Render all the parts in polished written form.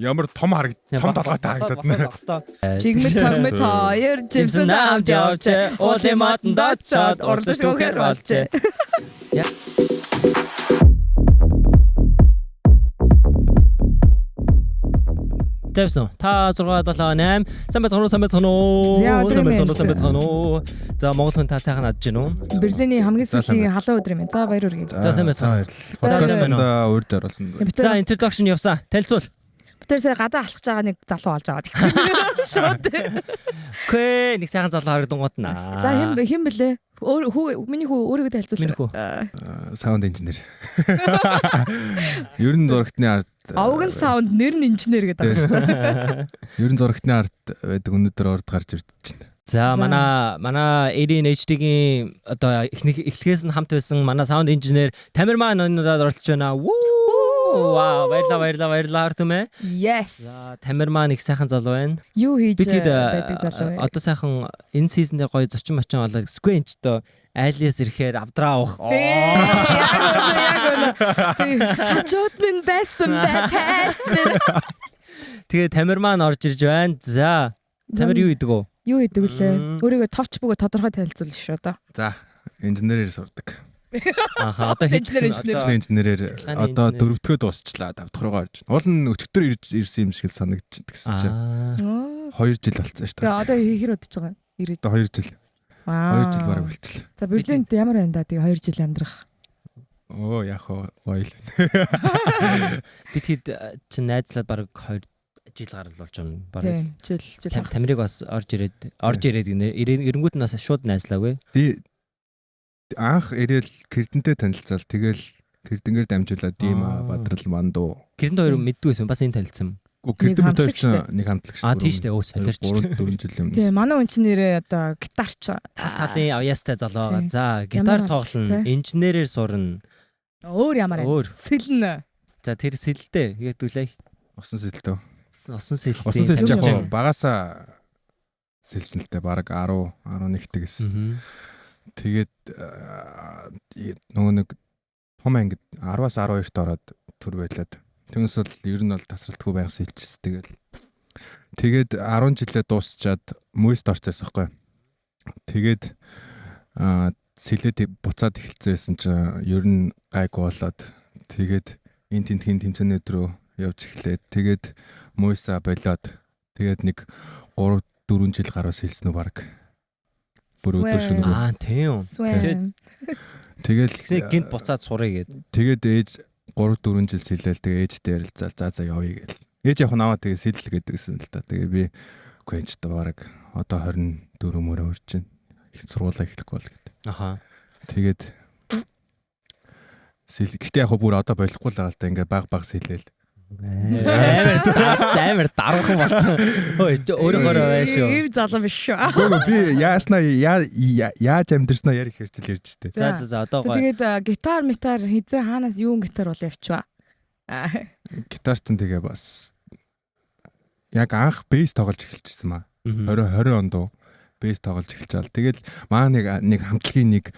Ямар том харагд том толгойтой харагдаад нэ. Жигмэд тогмэд хоёр жимсэн авч явжээ. Уулын модонд очоод урдч үхээр болжээ. Тавьсан. Та 6 7 8. Сайн байцгаана уу? Сайн байцгаана уу? За, өдрийн Сайн байцгаана уу? мэнд. Сайн байцгаана уу? За Монгол хүн та сайхан адж гин үү? Берлиний хамгийн За, сайн сүүлийн халуун өдөр юм. За баяр хүргэе. За, сайн байцгаана. За За, сайн байна Подкастт урьд оруулсан. Бид За тэр introduction явсан. Танилцуул. бид тэр сая гадаа алхаж байгаа нэг залуу олж аваад. Шууд. Окей, нэг сайхан залуу харагдангууд наа. За хэн хэн блэ? Өөр хүү миний хүү өөрийгөө танилцуул. Миний хүү. Саунд инженер. Ер нь зурагтны арт Овгон саунд нэр нь инженер гэдэг байгаа шүү дээ. Ер нь зурагтны арт байдаг өнөөдөр орд гарч ирж байна. За За. манай Erin HD-гийн одоо эхлэхээс нь хамт байсан манай sound engineer Тамир маань энэ удаад оролцож байна. Вуу! Вау, баярлалаа, баярлалаа, баярлалаа хар түмээ. Yes. За Тамир маань их сайхан залуу байна. Юу хийж Би тэгэд байдаг залуу вэ? одоо сайхан энэ season дээр гоё зочин мочин болоод Squinch-то айлээс ирэхээр авдраа авах. Дээ, яг үнэ, яг үнэ. Тий, хажууд минь байсан бай, хайрт минь. Тэгээ Тамир маань орж ирж байна. За Тамир юу идэг вэ? Юу хийдэг вүлээ? Мм. Өөрийгөө товч бөгөө тодорхой танилцуул шүү одоо. За, инженерээр сурдаг. Аха одоо Инженер, хэлсэн инженер. одоо Инженерээр Цахилгааны одоо инженер. дөрөвдгөө дуусчлаа. Тавдах руугаа орж байна. Уул нь өчигдөр ирж ирсэн юм шиг л санагдчих гэсэн чинь. Аа. 2 жил болцсон шүү Тэгээ дээ. одоо хэр удаж байгаа юм? Ирээд. Одоо 2 жил. Вау. 2 жил бараг болчихлоо. За Берлинд ямар байна да? Тэгээ 2 жил амьдрах. Оо яах вэ? Гоё л. Би тэгэд чинь найзлаад бараг 2 жил гарал болж байна. Бараг Тийм, жил жил. хагас. Тамирыг бас орж ирээд гинэ. Эрэнгүүд нь бас шууд найзлаагүй. Ди анх ирээл Кэрдэнтэй танилцаал. Тэгэл Кэрдэнгээр дамжуулаад Дима, Аа. Бадрал, Мандуу. Гэрэнт хоёр мэддгүй байсан. Бас энэ танилцсан. Гүү Кэрдэн Нэг бит хоёр хамтлаг чинь нэг хамтлаг шүү. Аа тийш дээ. Өө солиорч. 3 4 жил юм. Тийм, манай хүн чинь нэрээ одоо гитарч. Тал талын авьяастай залуу байгаа. Тийм. За гитар Ямар тоглоно, амжилттай. инженерээр сурна. Өөр ямар байна? Өөр. Сэлнэ. За тэр сэлдээ гээдүүлээ. Усан сэлтөө. Усан сэлтийн Усан сэлж яг тамирчин. хоо багасаа сэлсэн л дээ. Бараг 10 11 тэгсэн. Мгм. Тэгээд нөгөө нэг том ангид 10-аас 12-т ороод төр байлаад. Түүнээс бол ер нь бол тасралтгүй байнга сэлжсэн. Тэгэл тэгээд 10 жилээ дуусчаад мөст орчихсон байхгүй. Тэгээд сэлээд буцаад эхэлсэн байсан чинь ер нь гайгүй болоод тэгээд энэ тентхийн тэмцээнүүд рүү явж эхлээд тэгээд мөсө болоод тэгээд нэг 3 4 жил гаруй сэлсэн үү баг. Бүр өдөр шөнөгүй. Аа тийм. Свэн. Тэгэл Тэгснэ гинт буцаад сурыг гээд. Тэгээд ээж 3 4 жил сэлээл тэгээ ээжтэй ярилцаал за за явъя гээл. Ээж яг наваа тэгээ сэлэл гэдэг гэсэн л та. Тэгээ би үгүй энэ ч одоо бараг одоо 24 мөрөө үрж байна. Их сургуулаа эхлэхгүй бол гэдэг. Аха. Тэгээд сэл гэтээ яг бүр одоо болохгүй л байгаа л та ингээ баг баг сэлээл. Амар даруухан болсон. Ой өөрөөхөө бай шүү. Ив залуу биш шүү. Үгүй би яаснаа яаж амьдэрснаа ярих хэрчил ярьж штэ. За за за одоо За, гоё. Тэгээд гитар митар хизээ хаанаас юун гитар бол явчихва. Аа. Гитар чинь тэгээ бас яг анх бейс тоглож эхэлчихсэн маа. Мгм. 20 20 онд уу бейс тоглож эхэлж байгаа. Тэгэл маа нэг хамтлагийн нэг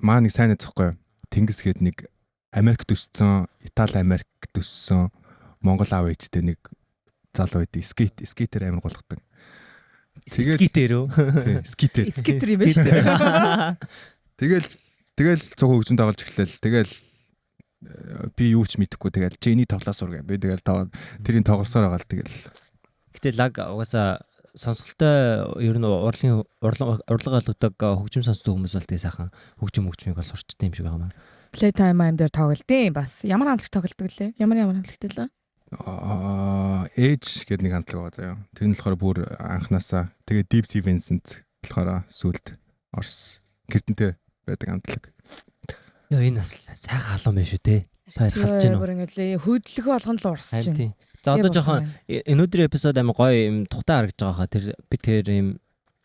маа нэг сайн найз зөхгүй. Тэнгис гээд нэг Америкт өссөн, Итали Америкт өссөн Монгол аав ээжтэй нэг залуу байдаг. Скейтер амар голгодог. Тэгэл Скитер үү? тий, скейтер. Скитер юм байна шүү дээ. Тэгэл цуг хөгжин тоглож эхлэв. Тэгэл би юу ч мэдэхгүй тэгэл чи энийг тоглоо сур гэ. Би тэгэл тэрийг тоглосоор байгаа л тэгэл. Гэтэ лаг угаасаа сонсголтой ер нь урлагийн урлаг ойлгодог хөгжим сонсдог хүмүүс бол тэгээ сайхан хөгжимийг бол сурчдаг юм шиг байгаа маа. Playtime аим дээр тоглолтын бас ямар хамтлаг тоглолдог лээ? Ямар хамтлагтай лээ? Age гэдэг нэг хамтлаг байгаа заяа. Тэр нь болохоор бүр анханасаа тэгээ Deep Sea Vincent болохоор сүлд Орос Кэрдэнтэй байдаг хамтлаг. Яа энэ бас сайхан халуун байх шүү те. Та хоёр халж гин үү? Бүр ингээд лээ хөдлөхөө болгоно л урсж Харин байна. тийм. За одоо жоохон энэ өдрийн эпизод амар гоё юм тухтай харагдаж байгаа хаа. Тэр би тэр юм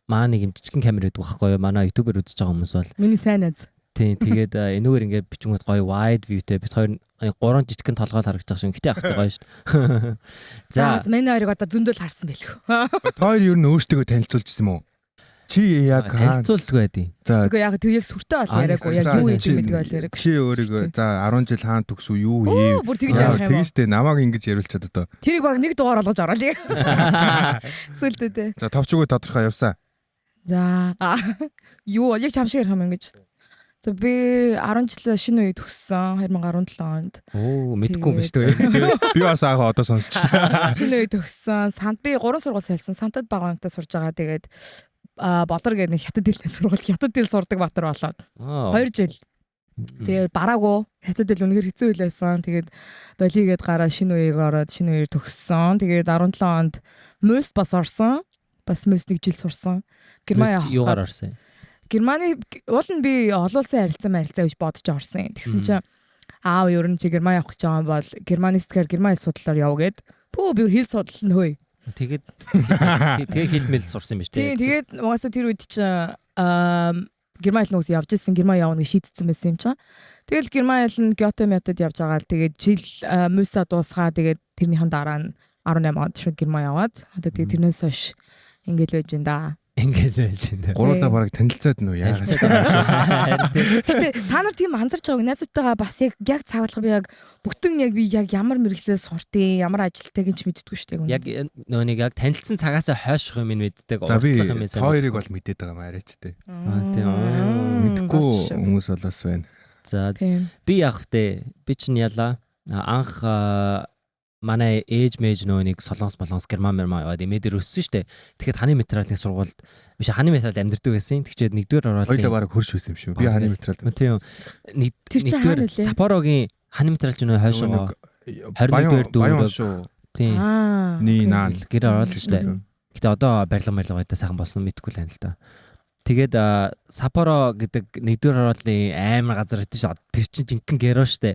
маа нэг юм жижигхэн камер байдаг байхгүй юу? Манай YouTube-ээр үзэж байгаа хүмүүс бол Миний сайн найз. тийм тэгээд энүүгээр ингээд бичингүүд гоё wide view-тэй бид хоёр гурван жижигхэн толгой л харагдаж байгаа шүү. Гэтэ ахтай гоё шүү. За За миний хоёрыг одоо зөндөл харсан байлгүй. Та хоёр ер нь өөрсдөө танилцуулж ирсэн юм уу? Чи яг танилцуулгүй байдیں۔ За Тэгээ яг тэр яг сүртэй бол яриаггүй. Яг юу хийдэг мэдгүй бол яриаггүй. Чи өөрийгөө за 10 жил хаан төгсөв юу хийв? Бүр тэгж ярих юм уу? Тэгэж штэ намайг ингэж яриулчаад одоо. Тэрийг баг нэг дугаар олгож ороолъё. Сүлдээ те. За товчгүй тодорхой явсан. За юу яг чам шиг ярих юм ингэж. За би 10 жил шинэ үе төгссөн 2017 онд. Оо мэдгүй юм биш үү? Би бас аах одоо сонсчихлаа. Шинэ үе төгссөн. Сант би 3 сургууль сайлсан. Сантад бага ангитай сурж байгаа. Тэгээд Болор гэдэг нэг хятад хэлний сургууль, хятад хэл сурдаг баатар болоод 2 жил. Тэгээд бараагүй хятад хэл үнэхээр хэцүү хэл байсан. Тэгээд болигээд гараа шинэ үеийг ороод шинэ үеэр төгссөн. Тэгээд 17 онд Мөс бас орсон. Бас Мөс нэг жил сурсан. Герман явах юугаар орсон? Германы уул нь би олон улсын харилцаа марилцаа гэж бодож орсон. Тэгсэн чинь аав ер нь чи Герман явах гэж байгаа юм бол германистикээр герман хэл судлаар яв гэд. Пүү би хэл судлал нь хөөе. Тэгээд тэгээ хэл мэл сурсан юм биш үү? Тийм тэгээд угаасаа тэр үед чинь герман хэл нүүс явж исэн, герман явна гэж шийдсэн байсан юм чинь. Тэгэл герман хэл нь Гёте метод явж байгаа л тэгээд жил муса дуусгаа тэгээд тэрнийхэн дараа нь 18 онд шууд герман яваад одоо тэгээд тэрнээс хойш ингэж л байж энэ да. Ингээд байж байна. Гурлаа бараг танилцаад нү яагаад. Гэтэ та нар тийм анзарч байгааг найзуудтайгаа бас яг цагаалах би яг бүтэн яг би яг ямар мэргэжлээр суртын, ямар ажилтайг нь ч мэддэггүй шүү дээ. Яг нөө нэг яг танилцсан цагаасаа хойших юм мэддэг. За би хоёрыг бол мэдээд байгаа юм арайч тээ. Тийм. Мэдхгүй хүмүүс бол бас байна. За би яг вэ би чинь ялаа анх манай ээж мэж нөө нэг солонгос молонгос герман мерман яваад эмээ дээр өссөн штэ. Тэгэхээр ханы материалын сургуульд биш ханы материалд амьдардаг байсан. Тэгчээд нэгдүгээр ороод хоёулаа бараг хөрш байсан юм шүү. Би ханы материалд. Тийм. Нэгдүгээр Саппорогийн ханы материал ч нөө хойшоо 21-р дүүрэг шүү. Тийм. Ни наа гэр ороод штэ. Гэтэ одоо барилга барилга байдаа сайхан болсон мэдэхгүй л байна л да. Тэгээд Саппоро гэдэг нэгдүгээр ороолын амар газар өгдөн шүү. Тэр чинь жинхэнэ геро штэ.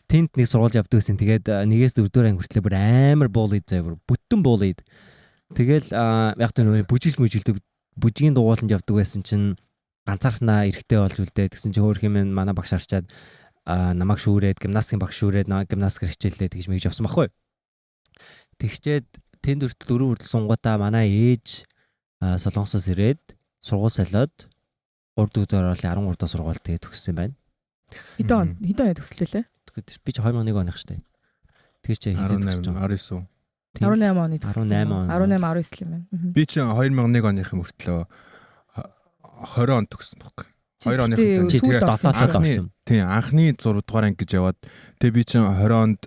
Тэнд нэг сургууль явдаг гэсэн. Тэгээд нэгээс дөрөвдүгээр анги хүртлээ бүр амар буулид заяа бүр бүтэн буулид. Тэгэл яг тэр нөө бүжил мүжилдэг бүжгийн дугууланд явдаг байсан чинь ганцаархнаа эрэгтэй болж үлдээ. Тэгсэн чинь хөөх юм манай багш арчаад намайг шүүрээд гимнастикийн багш шүүрээд намайг гимнастикээр хичээллээ тэгж мэгж явсан байхгүй. Тэгчээд тэнд хүртэл дөрөв хүртэл сунгуудаа манай ээж Солонгосоос ирээд сургууль солиод 3 дэх ороолын 13 дахь сургууль тэгээ төгссөн юм байна. Хэдэн он төгслөө лээ? Би чи 2001 оных штэ. Тэр чи хизээ төгсөж байгаа. 19. 18 оны төгссөн. 18 он. 18 19 юм байна. Би чи 2001 оных юм мөртлөө 20 он төгссөн байхгүй. 2 оных юм. Тэгээ 7 орсон. Тийм, анхны 6 дугаар анги гэж яваад тэгээ би чи 20 онд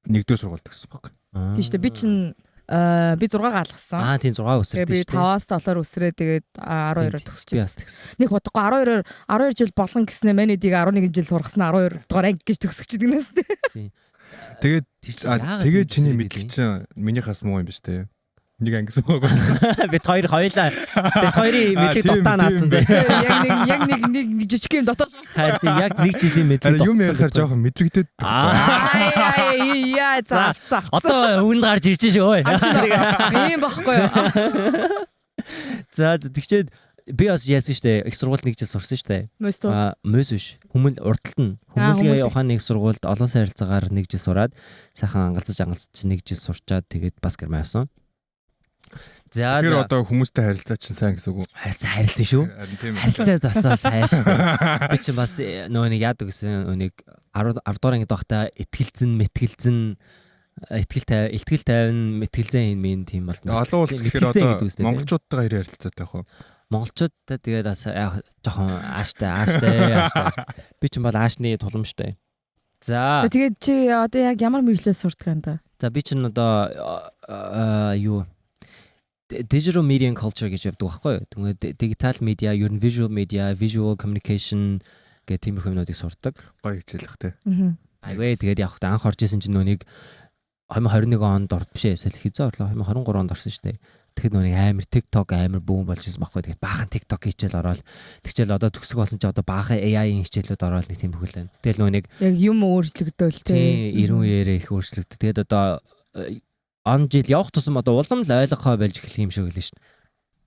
1-р сургууль төгссөн байхгүй. Тийм штэ би чин би 6-гаа алгасан. Аа тийм 6 өсөрдөө шүү. Би 5-аас 7-оор өсрөө тэгээд 12-оор төгсчихсэн. Тэгсэн. Нэг удахгүй 12-оор 12 жил болгон гэснээр манай дийг 11 жил сургасан 12 дугаар анги гэж төгсөж гинээс. Тийм. Тэгээд тэгээд чиний мэдлэг чинь минийхаас муу юм биш үү? Нэг анги суугаагүй. Бид хоёр хоёлаа. Бид хоёрын мэдлэг дутаа наацсан дээ. Яг нэг жижиг юм дотоо. Харин яг нэг жилийн мэдлэг юм ярихаар жоохон мэдрэгдээд. Аа яа за за. Одоо өвөнд гарч ирж шүү. Ийм багхгүй юу. За тэгчээд би бас яасан штэ. Их сургуульд нэг жил сурсан штэ. Мөс түү. Мөс биш. Хүмүүл урдталт нь. Хүмүүлгийн ухааны их сургуульд олон улсын харилцаагаар нэг жил сураад сайхан ангалзаж нэг жил сурчаад тэгээд бас герман явсан. За тэр одоо хүмүүстэй харилцаа чинь сайн гэсэн үг үү? Харилцаа шүү. Харилцаа доцоо сайн шүү. Би чинь бас нөгөө нэг яадаг гэсэн нэг 10 дугаар ангид байхдаа итгэлзэн, мэтгэлзэн, итгэл тавина, мэтгэлзэн энэ минь тийм бол. Олон улс гэхээр одоо монголчуудтайгаа хэр харилцаатай байх вэ? Монголчуудтай тэгээд бас жоохон ааштай. Би чинь бол аашны туламжтай. За. Тэгээд чи одоо яг ямар мэргэжлээр сурдаг юм да? За би чинь одоо юу digital media and culture гэж явдаг байхгүй юу? Тэгээд digital media, ер нь visual media, visual communication гэх тиймэрхүү юмнуудыг сурдаг. Гоё хичээлэх те. Айгүй тэгээд яг анх орж исэн чинь нүг 2021 онд орд биш ээ. Хизээ орлоо 2023 онд орсон шүү дээ. Тэгэхэд нүг амар TikTok амар бүүн болж исэн байхгүй. Тэгээд баахан TikTok хичээл ороод тэгчээл одоо төгсөх болсон чи одоо баахан AI-ийн хичээлүүд ороод нэг тиймэрхүү л байна. Тэгэл нүг яг юм өөрчлөгдөөл те. Тийм 90 үеэрээ их өөрчлөгдөв. Тэгээд одоо он жил явах тусам одоо улам л ойлгохоо болж эхлэх юм шиг л шүү дээ.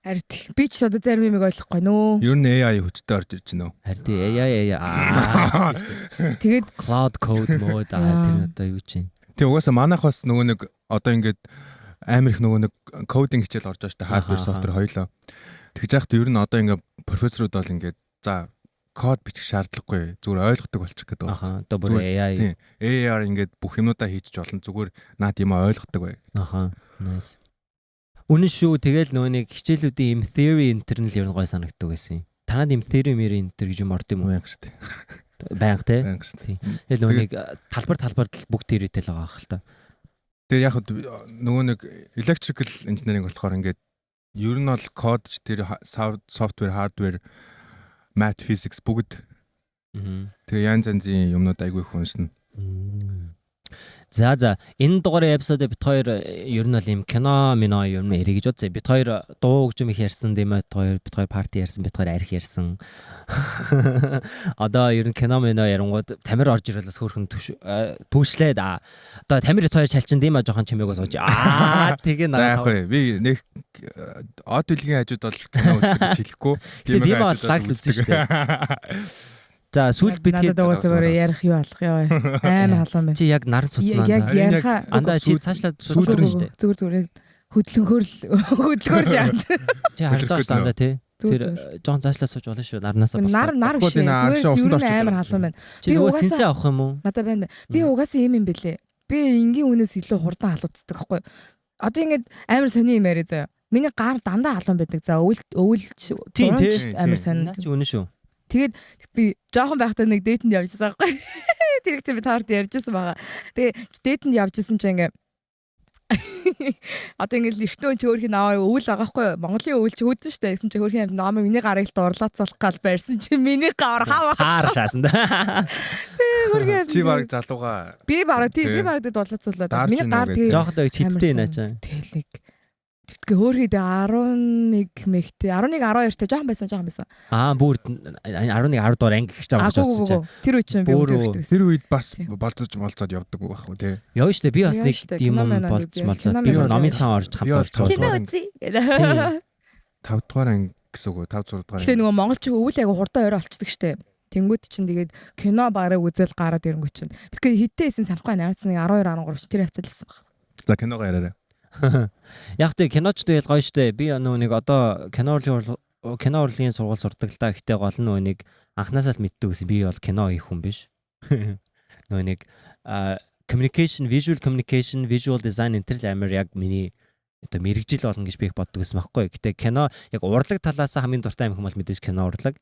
Харин би ч одоо зарим юмыг ойлгохгүй нөө. Ер нь AI хүчтэй орж ирж байна уу? Харин AI аа. Тэгээд cloud code mode тэр нь одоо юу чинь. Тэг угаасаа манайх бас нөгөө нэг одоо ингээд Амар их нөгөө нэг coding хичээл орж байгаа шүү дээ. Hardware, software хоёулаа. Тэгж яхад ер нь одоо ингээ профессорууд бол ингээд за код бичих шаардлагагүй. Зүгээр ойлгодог болчих гэдэг байна. Аха. Одоо бүр AI. Тийм. AI-аар ингээд бүх юмнуудаа хийчих болно. Зүгээр наад юм ойлгодог бай. Аха. Nice. Үнэн шүү. Тэгэл нөгөө нэг хичээлүүдийн юм theory internal ер нь гой санагддаг байсан юм. Танад юм theory мэр интер гэж юм орд юм уу? Байнга шүү дээ. Байнга те. Байнга шүү дээ. Тэгэл нөгөө нэг талбар талбарт л бүгд theoryтэй л байгаа хэл та. Тэгээ яг нөгөө нэг electrical engineering болохоор ингээд ер нь бол код ч тэр software, hardware, math, physics бүгд. Тэгээ янз янзын юмнууд айгүй их уншина. За, энэ дугаарын episode бит хоёр ер нь бол юм кино мино юм ярих гэж бодсон. Бит хоёр дуу гэж юм их ярьсан тийм ээ. Бит хоёр party ярьсан, бит хоёр арх ярьсан. Одоо ер нь кино мино ярингууд Тамир орж ирэл бас хөөрхөн түүшлээд одоо Тамир бит хоёр чалчин тийм ээ, жоохон чимээгөө сууж. Аа, тэгээ За, яг вэ би нэг од үлгийн хажууд бол кино үздэг гэж хэлэхгүй. Тийм бол лаг л үзсэн шүү дээ. За, сүүл бид хэд угаасаа ярих юу алах яа. Амар халуун байна. Чи яг наран цуцнаа. Яг яриха. Андаа чи цаашлаад сүүдрэн шүү дээ. Зүгээр зүгээр хөдлөнхөөр л хөдөлгөөр л яаж. Чи харж байгаа шүү андаа тий. Тэр жоон цаашлаа сууж болно шүү. Нарнаасаа болоо. Нар нар биш. Зүгээр ер нь амар халуун байна. Би угаасаа сэнсээ авах юм уу? Надад байна. Би угаасаа юм юм бэлээ. Би энгийн үнээс илүү хурдан халууддаг байхгүй. Одоо ингээд амар сони юм яриа заяа. Миний гар дандаа халуун байдаг. За, өвөл өвөлч амар сонин. Наа чи үнэн шүү. Тэгээд би жоохон байхдаа нэг date энд явжсэн байхгүй. Тэр их би таарт ярьжсэн байгаа. Тэгээ date энд явжсэн чинь ингээ одоо ингээл эртнөө чи өөрхийн наваа өвөл байгаа байхгүй, Монголын өвөл чи хүүдэн штэ гэсэн чи өөрхийн намайг миний гарыг л дурлаацуулах гал барьсан чи миний гар хав хаар шаасан да. Өөрхийн Чи бараг залууга. Би бараг тий, би бараг дурлаацуулаад миний гар тэгээ жоохот чидтэй наа чаа. Тэгэл нэг Тэгээ хөөрхийдээ 11 мэгтэй 11 12 та жоохон байсан, жоохон байсан. Аа, бүр 11 10 дугаар анги гэж байгаа бодсон чинь. Тэр үед чинь би өдөр Тэр үед бас болцож молцоод явдаг байх уу тий. Явна штэ, би бас нэг юм болцож молцоод би номын сан орж хамт орж кино үзье. 5 дугаар анги гэсэн үг үү? 5 6 дугаар. Гэтэ нөгөө монголч өвөл айгу хурдан орой олчдөг штэ. Тэнгүүд чинь тэгээд кино бараг үзэл гараад ирэнгүүт чинь. Тэгэхээр хиттэй исэн санахгүй найрцсан нэг 12 13 тэр хавцал байсан баг. За, киногоо яриарай. Яг тэ киноч тэгэл гоё штэ. Би нөгөө нэг одоо кино урлагийн сургууль сурдаг л та. Гэтэ гол нь нөгөө нэг анханасаа л мэддэг гэсэн. Би бол кино хийх хүн биш. Нөгөө нэг communication, visual communication, visual design энэ төр л амар яг миний одоо мэрэгжил болно гэж би их боддог гэсэн байхгүй. Гэтэ кино яг урлаг талаас хамгийн дуртай юм бол мэдээж кино урлаг.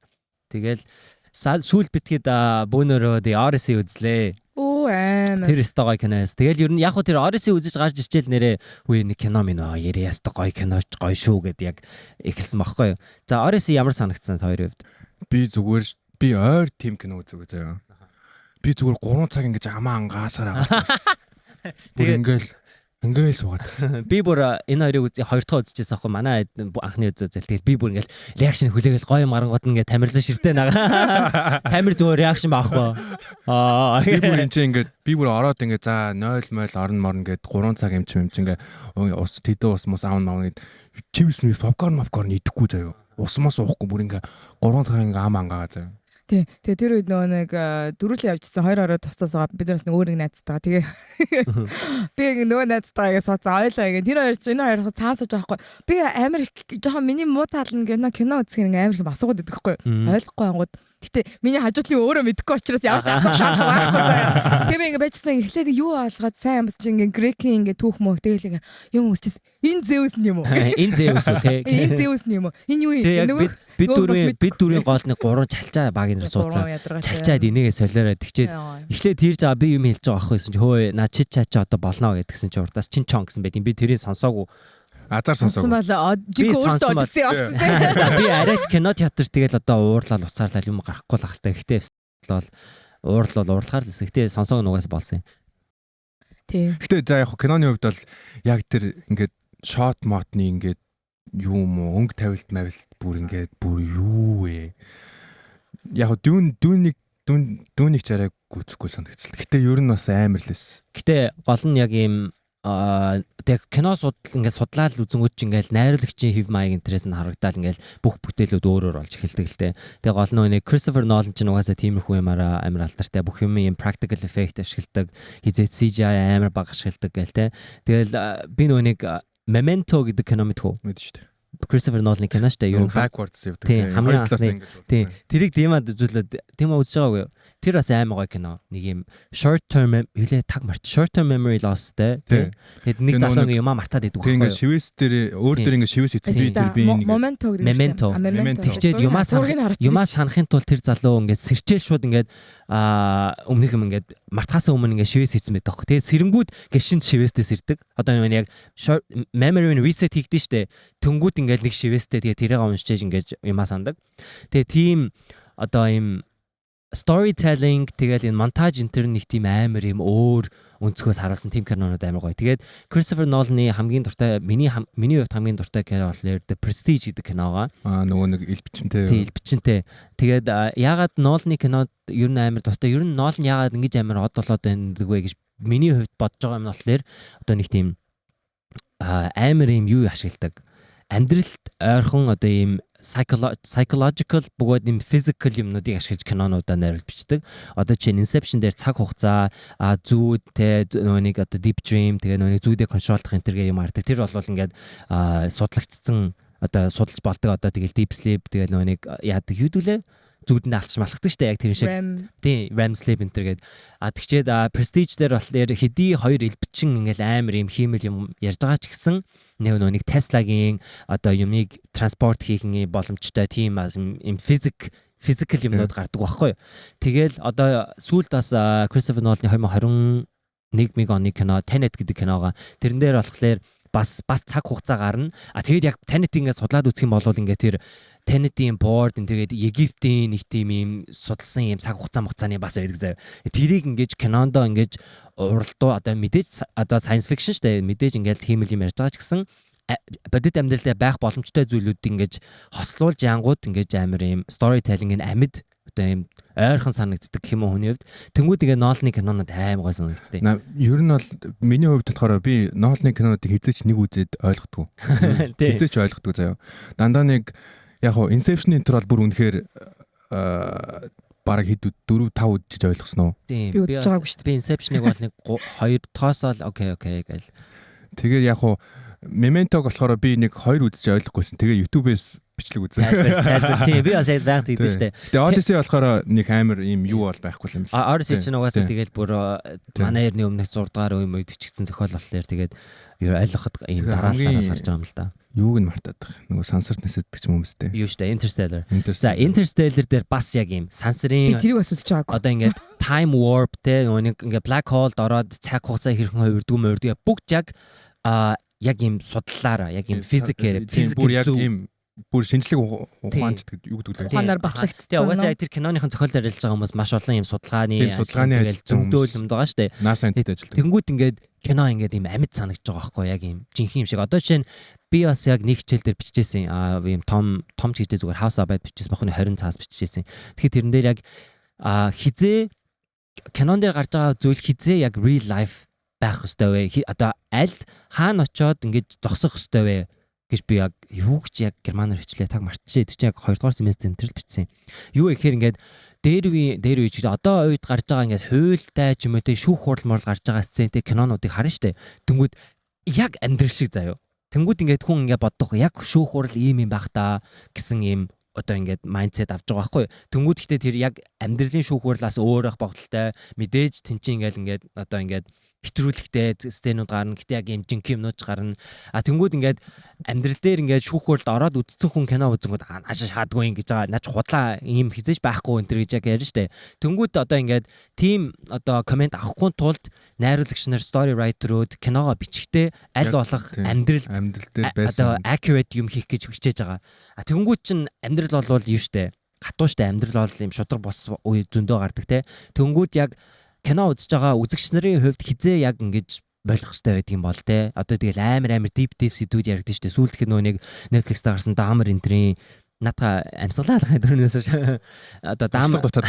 Тэгэл сүүл битгээд бөөнөрөө The Odyssey үзлээ. Оо, амар. Тэр өстой гоё киноос. Тэгэл ер нь яг хуу тэр Odyssey үзэж гарч ирчээл нэрээ үе нэг кино минь аа яриа ястаа гоё кино гоё шүү гэд яг эхэлсэн байхгүй юу. За, Odyssey ямар санагдсан та хоёрын хувьд? Би зүгээр би ойр тим кино үзээгүй заяа. Би зүгээр 3 цаг ингэж амаа ангаасаар агаасан. Тэгээ ингээл суугаадсан. Би бүр энэ хоёрыг үз хоёр дахь үзчихсэн аахгүй, манай анхны үзэл. Тэгэл би бүр ингээл reaction хүлээгээл гоё юм гарангууд ингээ тамирлан ширтээ нагаа. Тамир зүгээр reaction байхгүй. Аа, би бүр энэ чинь ингээд би бүр ороод ингээ за 0 мойл орно морно гэд 3 цаг юм чи юм чи ингээ ус тэдэн ус мус аавн маавн гэд чипс ми попкорн попкорн идэхгүй заяа. Ус мус уухгүй бүр ингээ 3 цаг ингээ ам ангаага заяа. Тий. Тэгээ тэр үед нөгөө нэг дөрүлээ явжсэн, хоёр орой тусдаас байгаа. Бид нараас нэг өөр нэг найзтайгаа. Тэгээ би нөгөө найзтайгаа сууцсан ойлоо гэх. Тэр хоёр чинь энэ хоёр цаан сууж байгаа хгүй. Би амар их жоохон миний муу тал нь кино кино үзэх ингээ амар их асуугаад идэх хгүй. Ойлгохгүй ангууд. Гэтэ миний хажуудлын өөрөө мэдэхгүй учраас ямар ч асуух шаардлага байхгүй заяа. Тэгээ би ингээ байжсан, эхлээд юу ойлгоод сайн бас чи ингээ грекийн ингээ түүх мөх тэгэл ингээ юм үсчихсэн. Энэ Зеус нь юм уу? Энэ Зеус үү те? Энэ Зеус нь юм уу? Энэ юу юм? Нөгөө бид дөрвийн гол нэг гурван чалчаа баг нэр суудсан. Чалчаад энийгээ солиороо тэгчээд эхлээд тэрж байгаа би юм хэлж байгаа аахгүй гэсэн чи хөөе наа чи чаа чи одоо болно гэдгсэн чи урдаас чин чон гэсэн байт юм. Би тэрийг сонсоогүй. Азар сонсоогүй. Бол жиг өөртөө Одиссе болсон те. За, би арайч кино театр тэгэл одоо уурлал уцаарлал юм гарахгүй л ахalta. Гэхдээ бол уурлал уурлахаар л гэхдээ сонсоог нугаас болсон юм. Тий. Гэтэ за яг киноны хувьд бол яг тэр ингээд shot мотны ингээд юу юм уу, өнгө тавилт мавилт бүр ингээд бүр юу вэ? Яг Dune Dune-ийг Dune Dune-ийг ч арай гүйцэхгүй санагдчихлаа. Гэтэ ер нь бас амар л эс. Гэтэ гол нь яг ийм тэг кино судал ингээд судлаад үзэнгүүт чи ингээд найруулагчийн хэв маяг интерес нь харагдаал ингээд бүх бүтээлүүд өөр өөр болж эхэлдэг л дээ. Тэгээ гол нь нэг Christopher Nolan ч угаасаа тиймэрхүү юмараа амар алдартай, бүх юм юм practical effect ашигладаг, хизээ CGI амар бага ашигладаг гээл те. Тэгэл би нөгөө нэг Memento гэдэг кино мэдхүү? Мэдэн шүү дээ. Christopher Nolan-ы кино шүү дээ. Ер нь backwards явдаг. Тийм, хамгийн анхны. Тийм. Тэрийг Димад үзүүлээд Дима үзэж байгаагүй юу? Тэр бас амар гоё кино. Нэг юм short term хэлээ таг март short term memory loss-тэй тийм. Тэгэд нэг залуу юмаа мартаад идэг байхгүй юу? Тийм, ингээд шивээс дээр өөр дээр ингээд шивээс эцэн би тэр би нэг Memento гэдэг. Memento. Тэгчээд юмаа санахын тулд тэр залуу ингээд сэрчээл шууд ингээд өмнөх юм ингээд мартахаас өмнө ингээд шивээс хийсэн байдаг байхгүй. Тэгээд сэрэнгүүд ингээд шинэ шивээстэй сэрдэг. Одоо нэг яг short memory reset хийгдэн штэ. Тэнгүүд ингээд нэг шивээстэй тэгээд тэрийг уншиж ингээд юмаа сандаг. Тэгээд тийм одоо юм storytelling тэгэл энэ монтаж энэ төр нэг тийм амар юм өөр өнцгөөс харуулсан тийм кинонууд амар гоё. Тэгээд Christopher Nolan-ы хамгийн дуртай миний хувьд хамгийн дуртай кино болохоор The Prestige гэдэг киногоо. Нөгөө нэг элбичэнтэй. Тийм, элбичэнтэй. Тэгээд яагаад Nolan-ы кинод ер нь амар дуртай? Ер нь Nolan яагаад ингэж амар од болоод байна гэдэг вэ гэж миний хувьд бодож байгаа юм нь болохоор одоо нэг тийм амар юм юу ашигладаг. Амьдралд ойрхон одоо ийм psychological бөгөөд юм physical юмнуудыг ашиглаж кинонуудаа найруулж бичдэг. Одоо чинь Inception дээр цаг хугацаа, зүүд те нөгөө нэг одоо deep dream тэгээ нөгөө нэг зүүдээ контролдох энэ төргээ юм хардаг. Тэр бол ингээд судлагдсан одоо судалж болдог одоо тэгэл deep sleep тэгээ нөгөө нэг яадаг юу дүүлээ зүүдэнд алдчих малхдаг штэ яг тэр шиг. Тийм, REM sleep энэ төр гээд. Тэгчээд Prestige дээр болохоор хэдий хоёр элбэчин ингээл амар юм хиймэл юм ярьж байгаа ч гэсэн нэг нөгөө нэг Tesla-гийн одоо юмыг транспорт хийх боломжтой тийм юм physical юмнууд гардаг байхгүй юу. Тэгэл одоо сүүлд бас Christopher Nolan-ы 2021 оны кино Tenet гэдэг киногоо тэрэн дээр болохоор бас цаг хугацаа гарна. Тэгээд яг Tenet ингээд судлаад үзэх юм бол ингээд тэр Tenet-ийн board энэ тэгээд Египтийн нэг тийм юм судалсан юм цаг хугацаа муцааны бас байдаг заяа. Тэрийг ингээд кинондоо ингээд уралдуу одоо мэдээж одоо science fiction шүү дээ. Мэдээж ингээд хиймэл юм ярьж байгаа ч гэсэн бодит амьдралдаа байх боломжтой зүйлүүд ингээд хослуулж янгууд ингээд амар юм storytelling нь амьд одоо юм ойрхон санагддаг гэх юм уу хүний хувьд. Тэнгүүд ингээ Нолны кинонууд амар гой санагддаг. Ер нь бол миний хувьд болохоор би Нолны кинонуудыг хизээч нэг үзээд ойлгохгүй. Хизээч ойлгохгүй заяа. Дандаа нэг яг хоо Inception-ийн тэр бол бүр үнэхээр бараг хэд 4 5 үзэж ойлгосон уу? Тийм. Би үзэж байгаагүй шүү дээ. Би Inception-ыг бол нэг 2 тоосоо л окей гэл. Тэгээд яг хоо Memento-г болохоор би нэг 2 үзэж ойлгохгүйсэн. Тэгээ YouTube-ээс бичлэг үзсэн. Тайлбар. Тийм, би бас яг байнга тэгдэж штэ. Тэгээ Odyssey болохоор нэг амар ийм юу бол байхгүй юм л. Odyssey чинь угаасаа тэгэл бүр манай эртний өмнөх 6 дугаар үе үед бичигдсэн зохиол болохоор тэгээд юу ойлгоход ийм дараалал гарч байгаа юм л да. Юуг нь мартаад байгаа. Нөгөө сансарт нисэддэг ч юм хүмүүстэй. Юу штэ, Interstellar. За, Interstellar дээр бас яг ийм сансрын би тэрийг бас үзэж байгаагүй. Одоо ингээд time warp те нөгөө нэг ингээд black hole-д ороод цаг хугацаа хэрхэн хувирдгүй мөрдөг бүгд яг яг ийм судлалаараа яг ийм физикээр бүр яг ийм бүр шинжлэх ухаанч гэдэг юу гэдэг лээ. Ухаанаар батлагдсан. Тэгээ угаасаа яг тэр киноныхон зохиол дээр ажиллаж байгаа хүмүүс маш олон ийм судалгааны зөндөл юм байгаа шүү дээ. NASA энтэд ажилладаг. Тэнгүүд ингээд кино ингээд ийм амьд санагдаж байгаа байхгүй яг ийм жинхэнэ юм шиг. Одоо жишээ нь би бас яг нэг хичээл дээр бичижсэн. Ийм том том ч гэжээ зүгээр house abide бичижсэн. Бохны 20 цаас бичижсэн. Тэгэхээр тэрэн дээр яг хизээ кинон дээр гарч байгаа зүйл хизээ яг real life байх ёстой вэ? Одоо аль хаана очиод ингэж зогсох ёстой вэ гэж би яг юу гэж яг германаар хичлээ таг мартчихээ. Тэр чинь яг 2 дугаар семестр энэ төр л бичсэн. Юу гэхээр ингээд дээр үе ч одоо үед гарч байгаа ингээд хуйлтай ч юм уу те шүүх хурал морл гарч байгаа сцентэй кинонуудыг харна штэ. Тэнгүүд яг амьдрал шиг заяо. Тэнгүүд ингээд хүн ингээд боддог яг шүүх хурал ийм юм байх та гэсэн ийм одоо ингээд майндсет авч байгаа байхгүй. Тэнгүүд гэхдээ тэр яг амьдралын шүүх хурлаас өөр ах богдолтой мэдээж тэн чинь ингээд одоо ингээд хэтрүүлэгтэй сценүүд гарна. Гэтэ яг ийм жинхэнэ юмнууд ч гарна. А тэнгүүд ингээд амьдрал дээр ингээд шүүх хуралд ороод үдцэн хүн кино үзэнгүүд наашаа шаадгүй ингэж байгаа. Наач худлаа ийм хизээж байхгүй энэ төр гэж яг ярьж штэ. Тэнгүүд одоо ингээд тийм одоо комент авахгүй тулд найруулагч нар, story writer-ууд киногоо бичгтээ аль болох амьдрал дээр байсан одоо accurate юм хийх гэж хичээж байгаа. А тэнгүүд чинь амьдрал болвол юу штэ. Хатуу штэ амьдрал бол ийм шудраг бос үе зөндөө гардаг те. Тэнгүүд яг кино үзэж байгаа үзэгч нарын хувьд хизээ яг ингэж болох хэрэгтэй байдаг юм бол те. Одоо тэгэл амар deep deep сэдвүүд яригдэн штэ. Сүүлд их нөө нэг Netflix дээр гарсан Dahmer энтрийн наадха амьсгалаа дөрнөөс одоо Dahmer дутаад.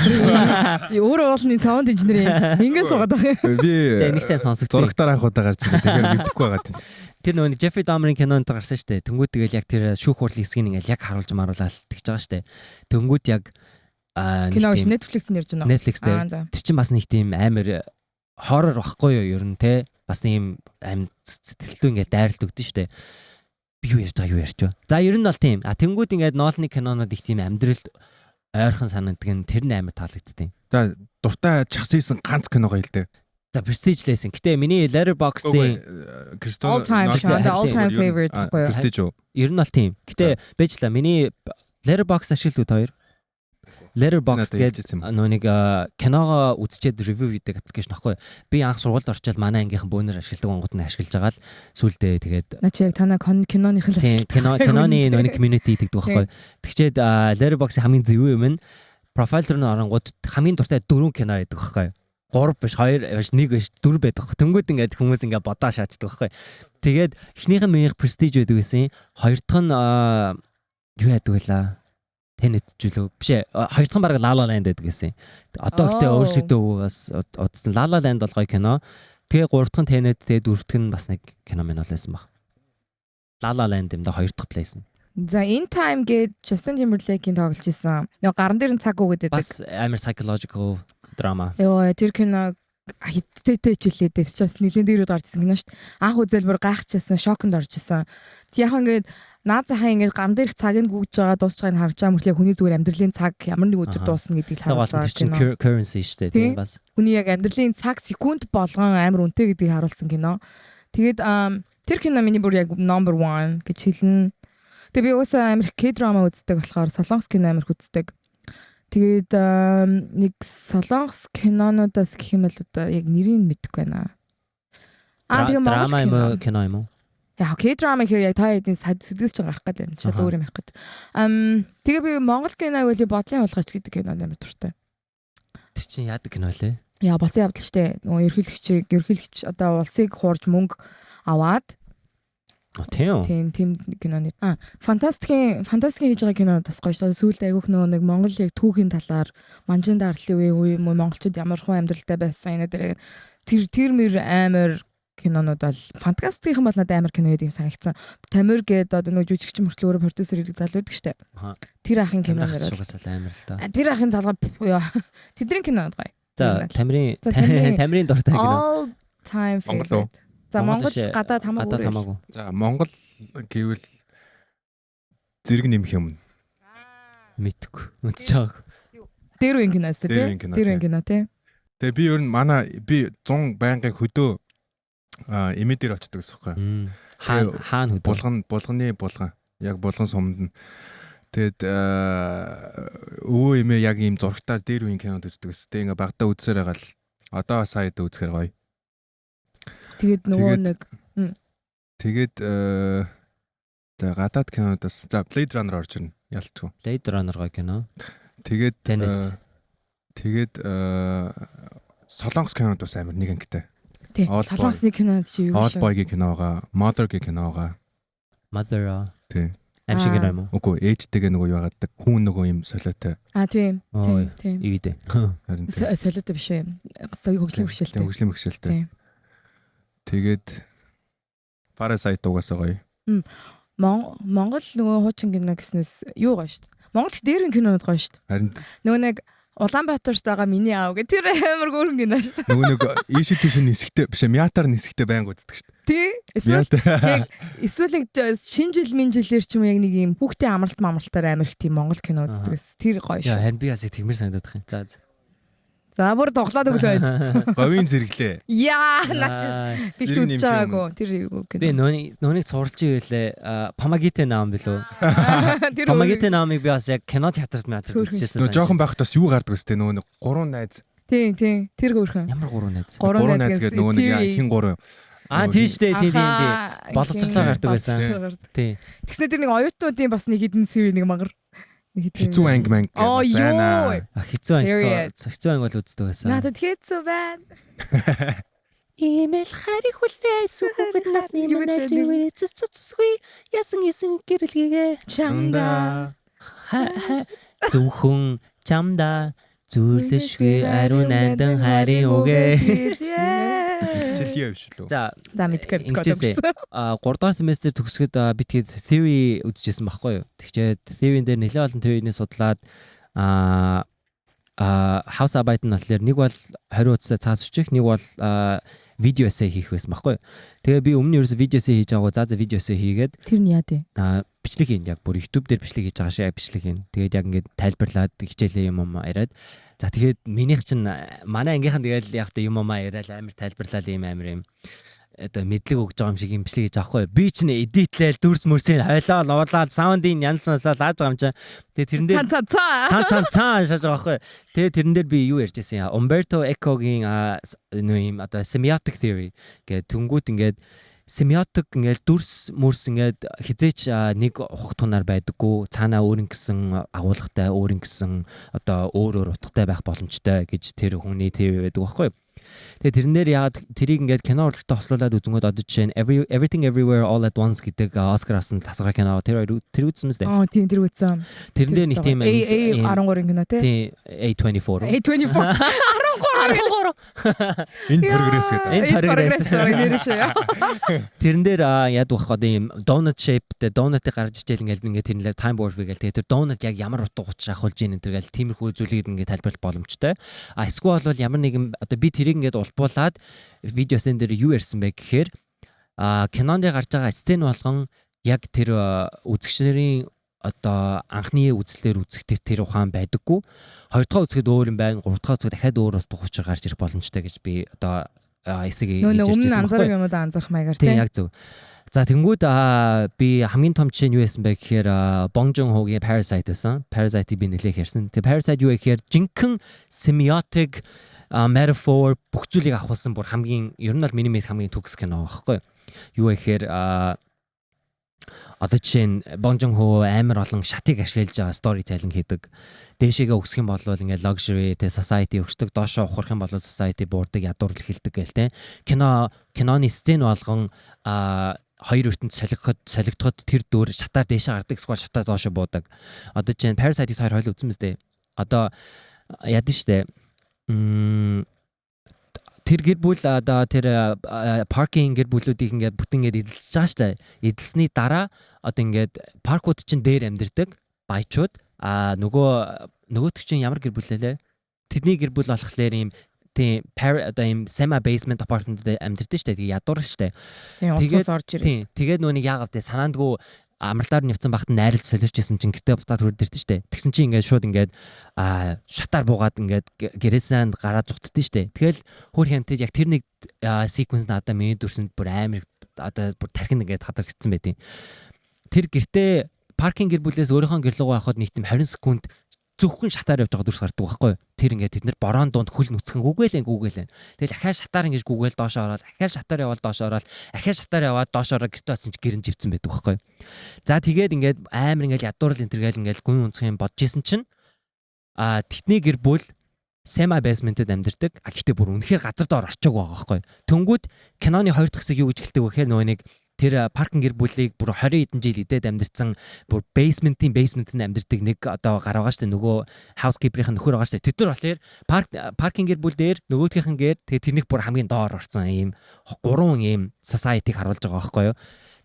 Өөрөө уулны sound engineer юм. Ингээд суугаад байгаа юм. Би нэг сайн сонсогдсон. Зурагтаар анх удаа гарч ирээ. Тэгэхээр мэдэхгүй байгаа тийм. Тэр нөгөө Jeffrey Dahmer-ын кинонд гарсан штэ. Тэнгүүд тэгэл яг тэр шүүх хурлын хэсгийг ингээл яг харуулж маруулаад тэгж байгаа штэ. Тэнгүүд яг кино Netflix-ээр ярьж байна. Netflix дээр. Тэр чинь бас нэг тийм амар хоррор багхгүй юу ер нь те. Бас нэг юм сэтгэлдүү ингээд дайралт өгдөн штэ. Би юу ярьж байгаа юу ярьж ба. За ер нь бол тийм. А тэнгууд ингээд Нолны кинонууд их тийм амьдралд ойрхон санагддаг нь тэр нь амар таалагддیں۔ За дуртай час хийсэн ганц киногоо хэлдэг. За Prestige лээсэн. Гэтэ миний Letterboxd-ийн All time all time favorite гэхгүй юу? Prestige үү? Ер нь бол тийм. Гэтэ бэжла миний Letterboxd ашигладаг хоёр. Letterboxd гэдэг нөө нэг киногоо үзчихэд review хийдэг аппликейшн аахгүй. Би анх сургуульд орчоод манай ангийнхан бөөнөр ашигладаг онгод нь ашиглаж байгаа л сүулдэ тэгээд наа чи яг танаа киноных л ашигладаг. Киноны нөө нэг community гэдэг байхгүй. Тэгчээд Letterboxd-ийн хамгийн зөв юм нь профайл руу оронгууд хамгийн дуртай 4 кино байдаг байхгүй. 3 биш 2 биш 1 биш 4 байдаг. Тэнгүүд ингээд хүмүүс ингээд бодоо шаачдаг байхгүй. Тэгээд эхнийх нь минийх Prestige байдаг гэсэн. Хоёр дахь нь юу яадаг вэ? Tenet ч үлээ. Биш ээ. Хоёр дахь нь баг La La Land байдаг гэсэн. Одоо гэхдээ өөрсдөө бас удсан. La La Land бол гоё кино. Тэгээ гурав дахь нь Tenet, тэгээ дөрөв дахь нь бас нэг кино минь бол байсан баг. La La Land юм да хоёр дахь плейсэн. За In Time гээд Justin Timberlake-ийн тоглож исэн. Нөгөө гаран дээр нь цаг үгээд байдаг. Бас амар psychological drama. Йоо, тэр кино хиттэйтэй ч үлээ дээ. Чи бас нэлээд дээр гарч ирсэн кино шүү дээ. Анх үзэл бүр гайхчихсан, шоконд орж исэн. Тэг яг ингээд наад захаа ингээд гаран дээрх цаг нь гүйж байгаа, дуусч байгааг нь харж байгаа мөртлөө хүний зүгээр амьдралын цаг ямар нэг өдөр дуусна гэдгийг харуулж байгаа кино. Currency шүү дээ, тийм бас. Хүний яг амьдралын цаг секунд болгон амар үнэтэй гэдгийг харуулсан кино. Тэгээд тэр кино миний бүр яг number 1 гэж хэлнэ. Тэгээ би уусаа амар K-drama үздэг болохоор солонгос кино амар үздэг. Тэгээд нэг солонгос кинонуудаас гэх юм бол одоо яг нэрийг мэдэхгүй байна. Аа тэгээ Монгол кино юм уу? Яг K-drama гэхээр яг та хэдийн сэтгэл чинь гарах гээд байна. Шал өөр юм ярих гээд. Тэгээ би Монгол киног үл бодлын хулгайч гэдэг кинонд амар дуртай. Тэр чинь яадаг кино лээ? Яа болсон явдал штэ. Нөгөө ерөнхийлөгч одоо улсыг хуурж мөнгө аваад тийм. Тийм киноны. Фантастикийн хийж байгаа кино бас гоё шүү. Сүүлд айгүйх нөгөө нэг Монгол яг түүхийн талаар манжин дарлын үе үе монголчууд ямар хуу амьдралтай байсан энэ дээр тэр мэр амар кинонууд бол фантастикийн бол надад амар кино гэдэг юм санагдсан. Тамир гээд одоо нөгөө жүжигчин мөртлөө өөрөө продюсер хэрэг залуу байдаг штэ. Тэр ахын кино нэр бол амар л да. Тэр ахын залгаа ёо. Тэдний кино гоё. За Тамирын дуртай кино. All time favorite. За Монгол гадаад хамаагүй. За Монгол гэвэл зэрэг нэмэх юм. Мэдгүй. Мэдчихэж байгаагүй. Дээр үеийн кино эсэ тий. Дээр үеийн кино тий. Тэгээ би ер нь манай би 100 байнгын хөдөө эмээ дээр очдөг гэсэн юм. Хаана хөдөө? Булганы булган. Яг булган сумд нь. Тэгээд өвөө эмээ яг ийм зурагтаар дээр үеийн кинод үздэг гэсэн. Тэгээ ингээ багадаа үзсээр байгаа л одоо сая үзэхээр гоё. Тэгээд нөгөө нэг тэгээд за гадаад кинодаас за Blade Runner орж ирнэ ялцгүй. Blade Runner гоё кино. Тэгээд тэгээд Солонгос кинод бас амар нэг ангитай. Тийм. Солонгосны кинод чи юу вэ? Old Boy-гийн киногаа, Mother-гийн киногаа. Mother. Тийм. Аим шиг кино юм уу? Үгүй, ээжтэйгээ нөгөө юу яагаад хүн нөгөө юм солиотой. А тийм. Тийм. Ивэдэ. Солиотой биш ээ. Хөгжлийн бэрхшээлтэй. Хөгжлийн бэрхшээлтэй. Тэгээд Parasite угаасаа гоё. Монгол нөгөө хуучин кино гэснээс юу гоё шүү дээ. Монгол дээрэн кинонууд гоё шүү дээ. Харин нөгөө нэг Улаанбаатарт байгаа миний аав гэх тэр амар гөрөн кино шүү дээ. Нөгөө нэг ийш тийш нисгтэй биш Мятар нисгтэй байнга үздэг шүү дээ. Тий. Эсвэл яг эсвэл шинэ жил мин жилээр ч юм яг нэг юм хүүхдийн амралт мамралтаар амар их тийм Монгол кино үздэг гэсэн. Тэр гоё шүү. Яа харин би бас тэгмэр санагдах юм. За за. За бүр тоглоод өглөө байд. Говийн зэрэглээ. Яа наач би ч үзэж байгаагүй. Тэр юу гэнэ. Би нөөнийг цувралж ийлээ. Помагите наам билүү? Помагите наамыг би бас яг кино театрт мятарт үзчихсэн. Нөө жоохон байхад бас юу гардаг вэ? Нөө нэг гурван найз. Тийм тийм. Тэр хөөрхөн. Ямар гурван найз? Гурван найз гэдэг нөгөө нэг хин гурван. Аа тийм шүү дээ. Тийм тийм тийм. Боловсрлоо гардаг байсан. Тийм. Тэгснэ тэр нэг оюутнуудын бас нэг хідэн сери нэг мангар. Хэцүү анги манг бас байна. Хэцүү анги. Хэцүү анги бол үздэг байсан. Надад хэцүү байна. Имэл хариг хүлээс хүүхэд насны манайч үрээцэс цуцсгүй ясан исэн гэрэлгээгээ чамда зөвхөн чамда зүрлэшгүй ариун нандан харин үгээ. Чилгээ биш лүү. За за мэдгүй мэдгүй. 3 дугаар семестр төгсгöd би тэгээд theory үзчихсэн байхгүй юу. Тэгчээд theory-н дээр нэлээд олон theory-ний судлаад house arbeit нь болохоор нэг бол 20 удастай цаас өчөх, нэг бол Video essay хийх байсан байхгүй. Тэгээ би өмнө нь ерөөсө video essay хийж байгаагүй. За video essay хийгээд Тэр нь яа тий? Бичлэг хийн, яг бүр YouTube дээр бичлэг хийж байгаа шиг бичлэг хийн. Тэгээд яг ингээд тайлбарлаад хичээлээ юм яриад. За, тэгээд минийх чинь манай ангийнхан тэгэл яг та юм яриад амар тайлбарлаад юм амар юм одоо мэдлэг өгж байгаа юм шиг юм бичлэг хийж байгаа хгүй. Би чинь edit лээл, дүрс мөрсийг хойлоо, луулаад, sound ын янз янзаа лааж байгаа юм чинь. Тэгээ тэрэн дээр Цан цан цан. Цан цан цан шааж байгаа байхгүй. Тэгээ тэрэн дээр би юу ярьж байсан юм? Umberto Eco-гийн нөө юм одоо semiotic theory гэдэг түнгүүт ингээд semiotic ингээд дүрс мөрс ингээд хизээч нэг ухах тунаар байдаггүй, цаанаа өөр ингэсэн агуулгатай, өөр ингэсэн одоо өөр өөр утгатай байх боломжтой гэж тэр хүний theory байдаг байхгүй. Тэгээ тэрэн дээр яагаад тэрийг ингээд кино урлагтай хослуулад үзэнгүүд одоо жишээ нь Everything Everywhere All at Once гэдэг Оскар авсан тасархай кино, тэр хоёр, тэр үзсэн мэт. Аа, тийм, тэр үзсэн. Тэрэн дээр нэг тийм A 13 кино тий. Тийм, A24. A24. 13. In progress гэдэг. In progress. Нэр шүү. Тэрэн дээр яад бах одоо ийм donut shape-тэй donut-ыг гарч ичээл ингээд ингээд тэр нэлээ time warp гээл, тэгээ тэр donut яг ямар утга учир ахуулж ийн энэ гэл тиймэрхүү зүйлийг ингээд тайлбарлах боломжтой. А эсвэл бол ямар нэгэн одоо би тэрийг ингээд улбуулад video essay н дээр юу ярьсан бэ гэхээр кинонд гарч байгаа сцен болгон яг тэр үзэгч нарын одоо анхны үзлээр үзэхдээ тэр ухаан байдаггүй. Хоёр дахь үзэхэд өөр юм байна, гурав дахь үзэхэд дахиад өөр утга учир гарч ирэх боломжтой гэж би одоо эсэг Нөө хийж өмнө ирсэн анзаарах байхгүй. юмудаа анзаарах маягаар Тийм, тий. яг зөв. За, тэнгүүд би хамгийн том жишээ нь юу байсан бэ гэхээр Bong Joon-ho-гийн Parasite байсан. Parasite-ыг би нэлээх ярьсан. Тэгээ Parasite юу вэ гэхээр жинхэнэ semiotic metaphor бүх зүйлийг авахулсан бүр хамгийн ер нь бол миний мэд хамгийн төгс кино байхгүй. Юу вэ гэхээр одоо жишээ нь Bong Joon-ho амар олон шатыг ашиглаж байгаа storytelling хийдэг. Дээшээгээ өсөх юм бол ингээд luxury те society өгчдөг, доошоо ухрах юм бол society буурдаг, ядуурлах хэлдэг гээл те. Киноны сцен болгон хоёр ертөнд солигдоход тэр дүр шатаар дээшээ гардаг, эсвэл шатаар доошоо буудаг. Одоо чинь Parasite-ийг хоёр хойлоо үзсэн мэт дээ. Одоо ядсан штэ. Тэр гэр бүл одоо тэр паркинг гэр бүлүүдийг ингээд бүтэн ингээд эзэлж байгаа штэ. Эзэлсний дараа одоо ингээд паркууд чинь дээр амьдардаг баячууд, а нөгөөтг чинь ямар гэр бүл лээ? Тэдний гэр бүл болохоор ийм тийм одоо ийм semi basement apartment дээр амьдардаг штэ. Тэгээ ядуур штэ. Тийм, ус Тэгээд- ус орж ирээ. Тийм. Тэгээд нөөнийг яагаад вэ? Санаандгүй амралтаар нь явцсан багт найрал солиорч исэн чинь гэртээ буцаад хүрээд ирдэ штэ. Тэгсэн чинь ингээд шууд ингээд шатаар буугаад ингээд гэрээсээ гараад зугтдээ штэ. Тэгэл хөр хямтад яг тэр нэг sequence надаа миний дүрсэнд бүр амар одоо бүр тархинд ингээд хадгалагдсан байдیں۔ Тэр гэртээ паркинг гэр бүлээс өөрийнхөө гэр лугаа явахад нэг тийм 20 секунд зөвхөн шатаар явж байгаа дүрс гардаг байхгүй юу? Тэр ингээд тэд нар бороон дунд хөл нүцгэн гүгээлэн гүгээлэн. Тэгэл ахаа шатаар ингэж гүгээл доошоо ороод, ахаа шатаар яваад доошоо ороод, ахаа шатаар яваад доошоо ороод гэртээ очсон чи гэрэн живцэн байдаг байхгүй юу? За, тэгээд ингээд амар ингээд ядуурл энэ төр гээл ингээд гүн унцх юм бодож исэн чинь тэдний гэр бүл semi basement-д амьдардаг. А гэхдээ бүр үнэхээр газар доор орчоог байгаа байхгүй юу? Тэнгүүд киноны хоёр дахь хэсэг юу гэж хэлдэг вэ гэхээр нөгөө нэг тэр паркинг гэр бүлийг бүр 20 хэдэн жил идээд амьдарсан, бүр basement-ийн basement-д амьдардаг нэг одоо гар байгаа шүү дээ. Нөгөө housekeeper-ийн нөхөр байгаа шүү дээ. Тэд нар болохоор паркинг гэр бүл дээр, нөгөөдгийнхэн гэр, тэгээ тэрнийх бүр хамгийн доор орсон ийм гурван ийм society-г харуулж байгаа байхгүй юу?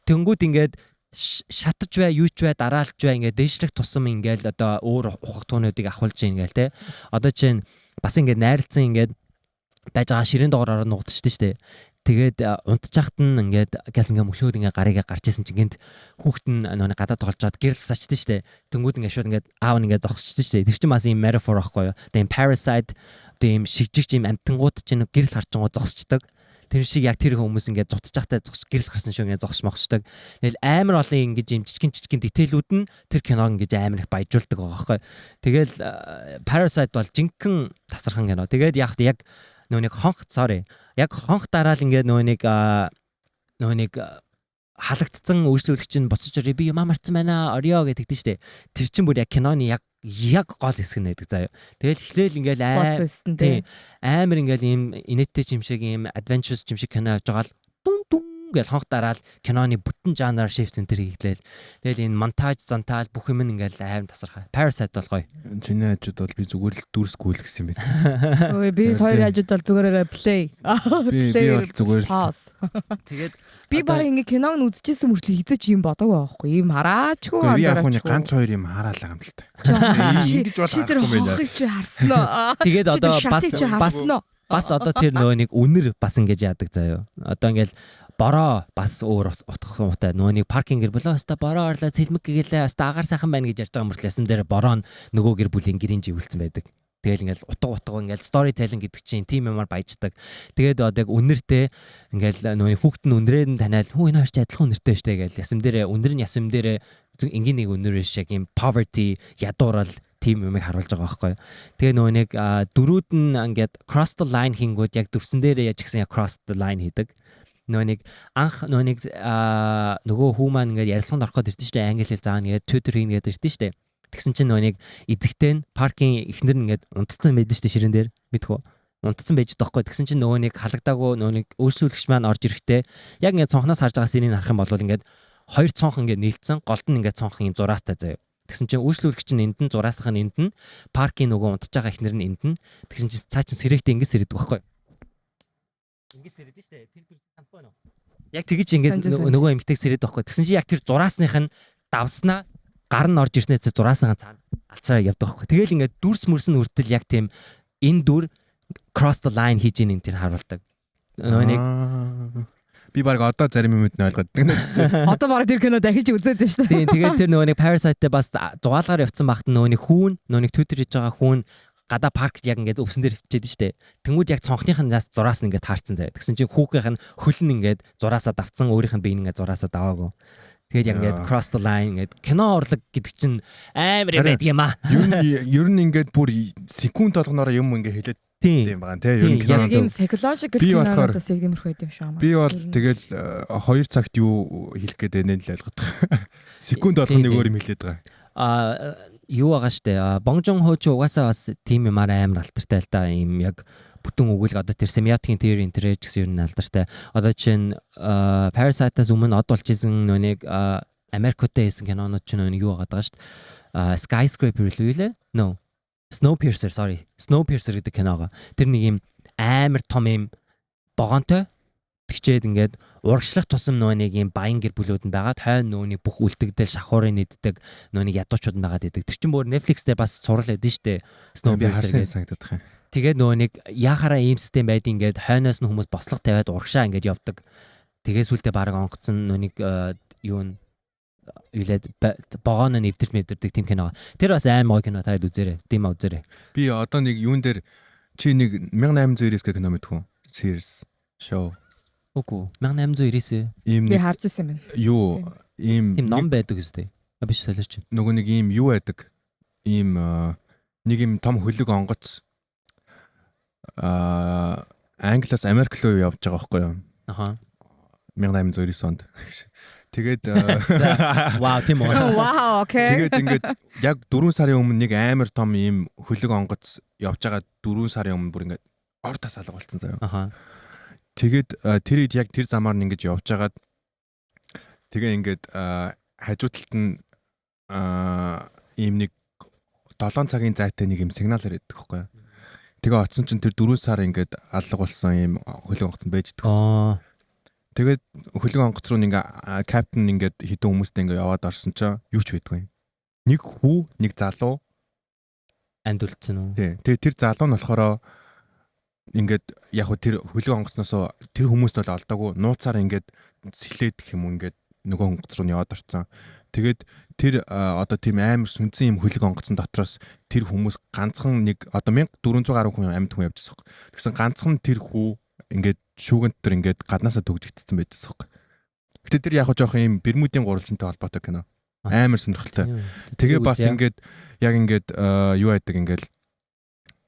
Тэнгүүд ингээд шатаж бай, юу ч бай, дараалж бай, ингээд дээшлэх тусам ингээд одоо өөр ухах туунуудыг авахулж ийн ингээл те. Одоо чинь бас ингээд найралцсан ингээд байж байгаа ширээн доогоор ороод нугдчихдээ штэ. Тэгээд унтчихт нь ингээд газ ингээд мөшлөөд ингээд гарыг гарч исэн чинь гинт хүүхэд нь нөгөө гадаа тоглож чад гэрэл сачдээ штэ. Тэнгүүд ингээд шууд ингээд аав нь ингээд зогсчихдээ штэ. Тэр чинь бас ийм metaphor байхгүй юу? Тэгээд ийм parasite, одоо ийм шигжигч ийм амтангууд чинь гэрэл харчингууд зогсчдаг. Тэр шиг яг тэр хүмүүс ингээд зутчихтай зогс гэрэл гарсан шүү ингээд зогс могсчдаг. Тэгэл амар олон ингэж ийм жижигэн жижигэн detail үүд нь тэр киног ингэж амар их баяжуулдаг байгаа байхгүй. Тэгэл Parasite бол жинхэнэ тасархан кино. Тэгээд яг яг нөгөө нэг хонх, sorry. Яг хонх дараал ингээд нөгөө нэг халагдсан үйлчлүүлэгч нь буцаж орё, би юм амарцсан байна орё гэдэг нь штэ. Тэр чинь бүр яг киноны яг яг гол хэсэг нь байдаг заяа. Тэгэл эхлээл ингээл тий. Амар ингээл ийм инээдтэй юм шиг, ийм adventures юм шиг кино явж байгаа л дун дун гэл хонх дараал киноны бүтэн жанр shift энэ төр хийглээл. Тэгэл энэ монтаж зантаал бүх юм ингээл амар тасархай. Parasite бол гоё. Чиний хажууд бол би зүгээр л дүрс гүйл гэсэн юм байна. Өө, би хоёр хажууд бол зүгээр play. Би бол зүгээр л pause. Тэгээд Би баг ингээ киног нь үзчихсэн мөртлөө хизээч юм бодоогүй байхгүй. Ийм хараачгүй. Би яг хүн ганц хоёр юм хараалаа юм л та. Ингэж бол Чи тэр хонхыг чи харсан уу? Тэгээд одоо бас бас Бас одоо тэр нөгөө нэг үнэр бас ингэж яадаг заяо. Одоо ингээл бороо бас өөр утгах утай. Нөгөө нэг паркинг гэр бүл өста бороо орлоо, цэлмэг гэлээ, өста агаар сайхан байна гэж ярьж байгаа мөртлөө ясан дээр бороо нь нөгөө гэр бүлийн гэрийн живүүлсэн байдаг. Тэгэл ингээл утга утга ингээл storytelling гэдэг чинь тийм юмар баяждаг. Тэгээд одоо яг үнэртэй ингээл нөгөө хүүхэд нь үнрээр нь таниал, хүү, энэ хоёр чи адилхан үнэртэй штэ гээл, ясам дээрээ үнэр нь ясам дээрээ энгийн нэг үнэр биш, яг юм poverty, ядуурал, тийм юмыг харуулж байгаа байхгүй. Тэгээ нөгөө нэг дөрүүд нь ингээд cross the line хийнгүүд яг дүрсэн дээрээ яаж гисэн яг cross the line хийдэг. Нөгөө нэг анх нөгөө нэг нөгөө хүү маань ингээд ярилцлаганд орох гээд ирдэ штэ, англи хэл заана гээд, tutor хийнэ гээд ирдэ штэ. Тэгсэн чинь нөгөө нэг эзэгтэй нь, паркийн эхнэр нь ингээд унтцсан байдаг штэ ширээн дээр, мэдхүү, унтцсан байж байгаа байхгүй. Тэгсэн чинь нөгөө нэг халагдаагүй нөгөө нэг өөрсүүлэгч маань орж ирэхдээ яг ингээд цонхноос харж байгаа scene ийг харах юм бол ингээд хоёр цонх ингээд нийлцсэн, голд нь ингээд цонх юм зураастай заяа. Тэгсэн чинь үйлчлүүлэгч нь энд нь, зураасах нь энд нь, паркийн нөгөө унтж байгаа эхнэр нь энд нь. Тэгсэн чинь цаа чин сэрэхтэй ингэж сэрэдэг байхгүй. Ингэж сэрэдэн штэ. Тэр дүрсийг санахгүй байна уу? Яг тэгэж ингээд нөгөө эмэгтэйг сэрэд байхгүй. Тэгсэн чинь яг тэр зураасных нь давснаа гар нь орж ирснээр зураасныхаа цаана алцаа явдаг байхгүй. Тэгэл ингээд дүрс мөрс нь хүртэл яг тийм энэ дүр cross the line хийж ийн энэ тэр харуулдаг. Нөгөө нэг Би баг одоо зарим юмуд нь ойлгоод байна. Одоо баг тэр кино дахиж үзээд байна шүү дээ. Тийм, тэгээд тэр нөгөө нэг Parasite-тэй бас зугаалгаар явцсан багт нөгөө нэг хүүн, нөгөө нэг tutor хийж байгаа хүүн гадаа паркт яг ингээд өвсөн дээр хөвчээд штэ. Тэнгүүд яг цонхных нь заас зураас нь ингээд таарцсан заяа. Тэгсэн чинь хүүхийнх нь хөл нь ингээд зураасаа давцсан, өөрийнх нь бие нь ингээд зураасаа даваагүй. Тэгээд яг ингээд cross the line ингээд кино урлаг гэдэг чинь амар юм байдаг юм аа. Ер нь ингээд бүр секунд болгоноор юм ингээд хэлээд тийм байгаа тий. Ер нь кино яг юм psychological кинонуудаас яг тиймэрхүү байд юм шиг аа. Би бол тэгэл 2 цагт юу хэлэх гээд байна л ойлгоод байгаа. Секунд болгоно нэг өөр юм хэлээд байгаа. А юу байгаа штэ. Бон Жон Хо ч угаасаа бас тийм юмар амар алдартай л да. Ийм яг бүтэн өгүүлэг, одоо тэр semiotic theory энэ ч гэсэн ер нь алдартай. Одоо чинь Parasite-аас өмнө од болж исэн нөө нэг Америктэй хийсэн кинонууд чинь нэг юу байгаа даа штэ. Skyscraper юу лээ? No. Snowpiercer, sorry. Snowpiercer гэдэг киногоо. Тэр нэг юм амар том юм вагонтой тэгчээд ингээд урагшлах тусам нөө нэг юм баян гэр бүлүүд нь байгаад, хойно нөө нэг бүх үлдэгдэл, шахуурын нэгддэг нөө нэг ядуучууд нь байгаад идэг. Тэр чинь бүр Netflix дээр бас цуврал байдсан шүү дээ. Snowpiercer гэдэг санагдах юм. Тэгээд нөгөө нэг яхаараа ийм систем байдیں۔ Ингээд хойноос нь хүмүүс бослого тавиад урагшаа ингээд явдаг. Тэгээ сүултээ баг онгоцсон нөө нэг юу н юулээд вагон нь эвдэрч мэвдэрдэг тийм кино. Тэр бас аим гоё кино, таад үзээрэй. Тийм үзээрэй. Би одоо нэг юун дээр, чи нэг 1899 гэх кино мэдхүү? Series show. Үгүй, 1899. Ийм би харж ирсэн юм байна. Юу ийм тийм ном байдаг үстэй. А биш, солиоч. Нөгөө нэг ийм юу байдаг. Ийм нэг ийм том хөлөг онгоц Англиас Америк руу явж байгаа байхгүй юу? Аха. 1899 онд. Тэгээд Вау, тийм үү. Вау, okay. Тэгээд ингээд яг 4 сарын өмнө нэг амар том ийм хөлөг онгоц явж байгаа, 4 сарын өмнө бүр ингээд ор тас алга болцсон заяа. Тэгээд тэр үед яг тэр замаар нь ингэж явж байгаад, тэгээ ингээд хажуу талд нь ийм нэг 7 цагийн зайтай нэг юм сигнал ирээд байхгүй юу. Тэгээ очсон чинь тэр 4 сар ингээд алга болсон ийм хөлөг онгоцонд байж идэх. Тэгээд хөлөг онгоц руу ингээ капитан ингээд хэдэн хүмүүстэй ингээ яваад орсон чинь юу ч байдгүй. Нэг хүү, нэг залуу Анд үлдсэн үү? Тий. Тэгээ тэр залуу нь болохоор ингээд яг хөө тэр хөлөг онгоцноос тэр хүмүүст бол олдоогүй, нууцаар ингээд сэлээд гэх юм уу, ингээд нөгөө онгоц руу нь яваад орцсон. Тэгээд тэр одоо тийм амар сүнцэн юм хөлөг онгоцон дотроос тэр хүмүүс ганцхан нэг одоо 1400 гаруй хүн амьд хүн явж байсан. Тэгсэн ганцхан тэр хүү ингээд шүүгэн дотор ингээд гаднаасаа түгжигдсэн байжсан байхгүй. Гэтэ тэр яг жоохон юм Бермудын гурвалжинтай холбоотой кино. Амар сонирхолтой. Тэгээ бас ингээд яг ингээд юу яадаг, ингээд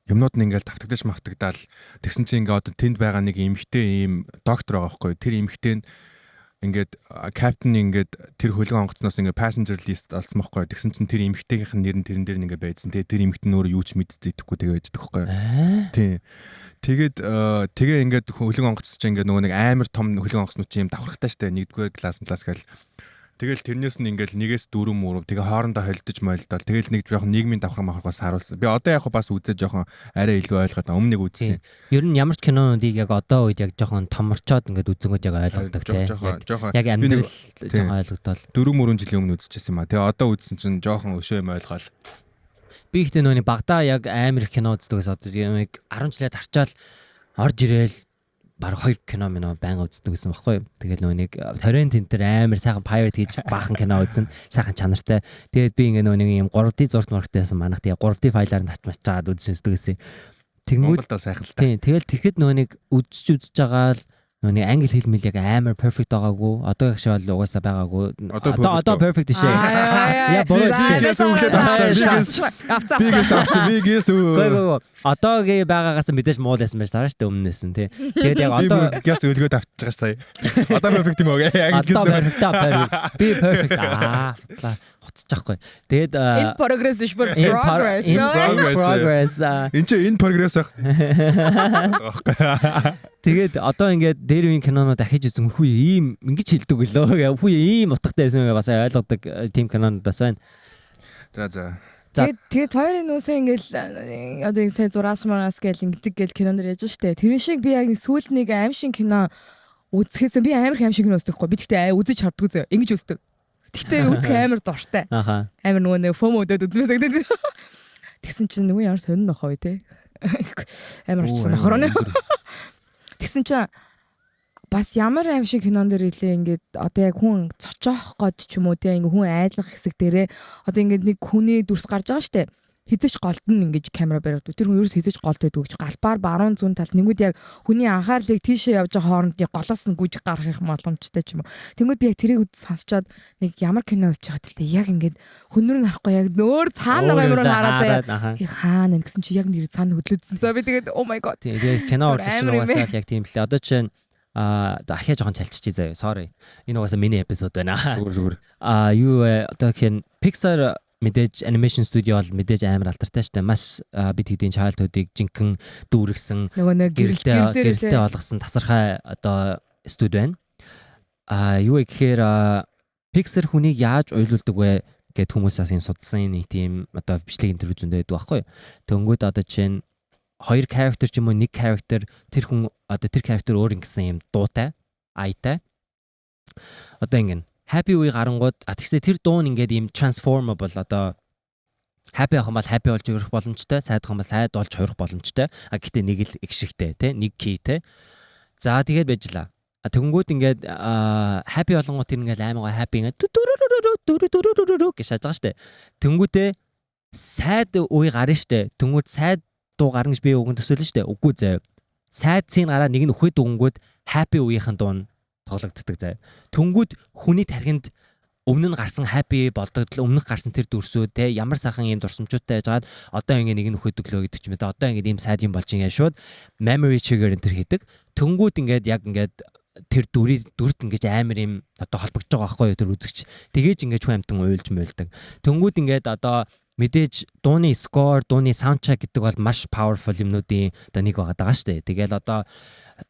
юмнууд нь ингээд давтагдаж мавтагдаал, тэгсэн чинь ингээд одоо тэнд байгаа нэг эмэгтэй ийм доктор байгаа байхгүй. Тэр эмэгтэй нь ингээд капитан ингээд тэр хөлгөн онгоцноос ингээд passenger list олсон байхгүй. Тэгсэн чинь тэр эмэгтэйгийнх нь нэр нь тэрэн дээр ингээд байжсан. Тэгээ тэр эмэгтэй нь өөрөө юу ч мэдчихэхгүй тэгээ байж байгаа байхгүй. Тий. Тэгээд тэгээ ингээд хөлгөн онгоц чинь ингээд нөгөө нэг амар том хөлгөн онгоцнууд чинь юм давхархтай штэ. Нэгдүгээр класс класс гэл. Тэгэл тэрнээс нь ингээл нэгээс дөрөв мөрөв, тэгээ хоорондоо холдож молдол, тэгэл нэг жоохон нийгмийн давхар махаргаас харуулсан. Би одоо яг бас үзээ жоохон арай илүү ойлгоод, өмнө нэг үзсэн. Ер нь ямар ч кинонуудыг яг одоо үед яг жоохон томорчоод ингээд үзэнгүүд яг ойлгодог те. Яг амьдрал жоохон ойлгодол. 4 жилийн өмнө үзчихсэн юм а. Тэгээ одоо үзсэн чинь жоохон өшөө юм ойлгоол. Би ихтэй нөөний багадаа яг амар их кино үздэгээс одоо яг 10 жилээ тарчаал Орж ирээл баг хоёр кино минь байнга үздэг гэсэн баггүй. Тэгэл нөгөө нэг torrent энэ төр амар сайхан pirate хийж баахан кино үзэн, сайхан чанартай. Тэгээд би ингээ нөгөө нэг юм 3D зураг мөрөгтэй байсан манайх, тэгээ 3D файлаар нь татмачаад үзсэн гэсэн. Тэнгүүд Монголд сайхан л та. Тийм, тэгэл тэгэхэд нөгөө нэг үзэж үзэж байгаа л нөгөө нэг англи хэл мэл яг амар perfect байгаагүй. Одоо их шиг бол угаасаа байгаагүй. Одоо perfect биш ээ. Яа, буруу хэлчихээ. Бигээс өглөө авчлаа. Авцаа. Бигээс авцсан. Бигээс Гүй гүй гүй. Одоогийн байгаагаас мэдээж муу л байсан байж таараа шүү дээ өмнөөс нь тий. Тэгээд яг одоо гяс өлгөөд авчиж байгаа сая. Одоо perfect юм уу? Яг одоо perfect perfect. Би perfect. Аа, хутлаа хуцчих байхгүй. Тэгээд In progress биш, бүр progress. In progress. Энд чинь in progress байх. Тэгээд одоо ингээд дээр үеийн кинонууд дахиж үзэн, хүү, ийм ингэж хэлдэг гэлөө. Хүү, ийм утгатай байсан юм бас ойлгодог тийм кинонууд бас байна. За. За. Тэгээд хоёрын нүүсээ ингээл одоо ингэ сая зураас мараас гэл ингэдэг гэл кинонор яаж штэ. Тэр шиг би яг сүүлд нэг аим шиг кино үзэхээс би амар их аим шиг кино үздэг хгүй. Би тэгтээ үзэж чаддгүй зөө. Ингэж үздэг. Тэгтээ үзэх амар дуртай. Амар нөгөө нэг FOMO өдөөд үзмээр санагдаад. Тэгсэн чинь нөгөө ямар сонин нохоо вэ те. Амар орчлон нохороо. Тэгсэн чинь бас ямар аим шиг кинон дээр илээ ингээд одоо яг хүн цочоох год ч юм уу те, ингээ хүн айлгах хэсэг дээрээ одоо ингээд нэг хүний дүрс гарч байгаа штэ, хизээч голд нь ингэж камера бариад, тэр хүн ерөөс хизээч голд байдаг гэж, галбаар баруун зүүн талд нэгүүд яг хүний анхаарлыг тийшээ явж байгаа хооронд яг голоос нь гүйж гарах юм боломжтой ч юм уу. Тэнгүүд би яг тэрийг сонсчоод нэг ямар кино үзэж байгаа тэлтэй, яг ингээд хөннөр нь харахгүй, яг нөөр цаана байгаа юм руу хараад заяа. Яг хаана гэсэн чи яг нэр цаана хөдлөдсөн. За би тэгээд oh my god. Тэгээд кино урлагч нь угаасаа л яг тийм лээ. Одоо чинь ахиа жоохон чалччихъя заяа. Sorry. Энэ угаасаа миний эпизод байна. Зүгээр зүгээр. Юу вэ? Одоо гэхээр Pixar мэдээж animation studio бол мэдээж амар алдартай штэ. Маш бид хэдийн childhood-ыг жинхэнэ дүүргэсэн, нөгөө нэг гэрэлтэй гэрэлтэй болгосон тасархай одоо студи байна. Юу вэ гэхээр Pixar хүнийг яаж уйлуулдаг вэ гэд хүмүүс бас юм судалсан нэг тийм одоо бичлэг энэ төр зөндөө байдаг байхгүй. Тэнгүүд одоо жишээ нь хоёр character ч юм уу нэг character, тэр хүн одоо тэр character өөр ингэсэн юм дуутай, аятай. Одоо ингэн happy үе гарангууд тэгсээ тэр дуу нь ингээд ийм transformable, одоо happy авах юм бол happy болж хувирах боломжтой, sad авах юм бол sad болж хувирах боломжтой. А гэхдээ нэг л их шигтэй те, нэг key те. За, тэгээд байж лаа. А тэгэнгүүт ингээд happy болонгууд тэр ингээд амар гой happy ингээд дүрүрүрү гэж шааж байгаа штэ. Тэнгүүтээ sad үе гарна штэ. Тэнгүүт sad дуу гарна гэж би уг нь төсөөлнө штэ. Үгүй заяа. Sad scene гараа нэг нь үхээд дүгэнгүүд happy үеийнхэн дуу нь тоглогддог заяа. Тэнгүүд хүний тархинд өмнө нь гарсан happy бодогдол, өмнөх гарсан тэр дүрсүүд те, ямар сайхан ийм дурсамжуудтай байжгаад одоо ингэ нэг нь үхээд өглөө гэдэг ч юм уу, одоо ингэ ийм sad юм болж ингэ шууд memory trigger энэ төр хийдэг. Тэнгүүд ингээд яг ингээд тэр дүрийг дүрд ингэж амар юм одоо холбогдож байгаа байхгүй юу тэр үзэгч. Тэгээж ингэж хүн амтан уйлж муйлдаг. Тэнгүүд ингээд одоо мэдээж дууны score, дууны soundtrack гэдэг бол маш powerful юмнуудын одоо нэг байгаа даа шүү дээ. Тэгэл одоо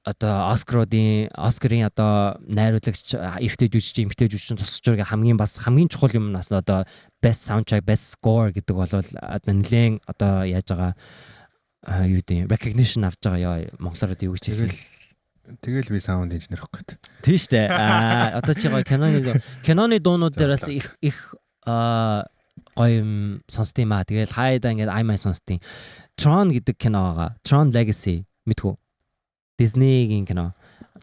Оскарын одоо найруулагч, эрэгтэй жүжигч, эмэгтэй жүжигчин тусалж хамгийн бас хамгийн чухал юм нь бас одоо best soundtrack, best score гэдэг бол одоо нэлээд одоо яаж байгаа, юу гэдэг, recognition авч байгаа ёо, монголоор юу гэж хэлэх. Тэгэл би sound engineer авах гээд. Тийм шүү дээ. Аа, одоо чи гоё киноны дуунууд дээр бас их их гоё юм сонсд юм аа. Тэгэл хайда ингээд ай май сонсдیں۔ Tron гэдэг кино байгаа. Tron Legacy мэдхүү. Disney-гийн кино.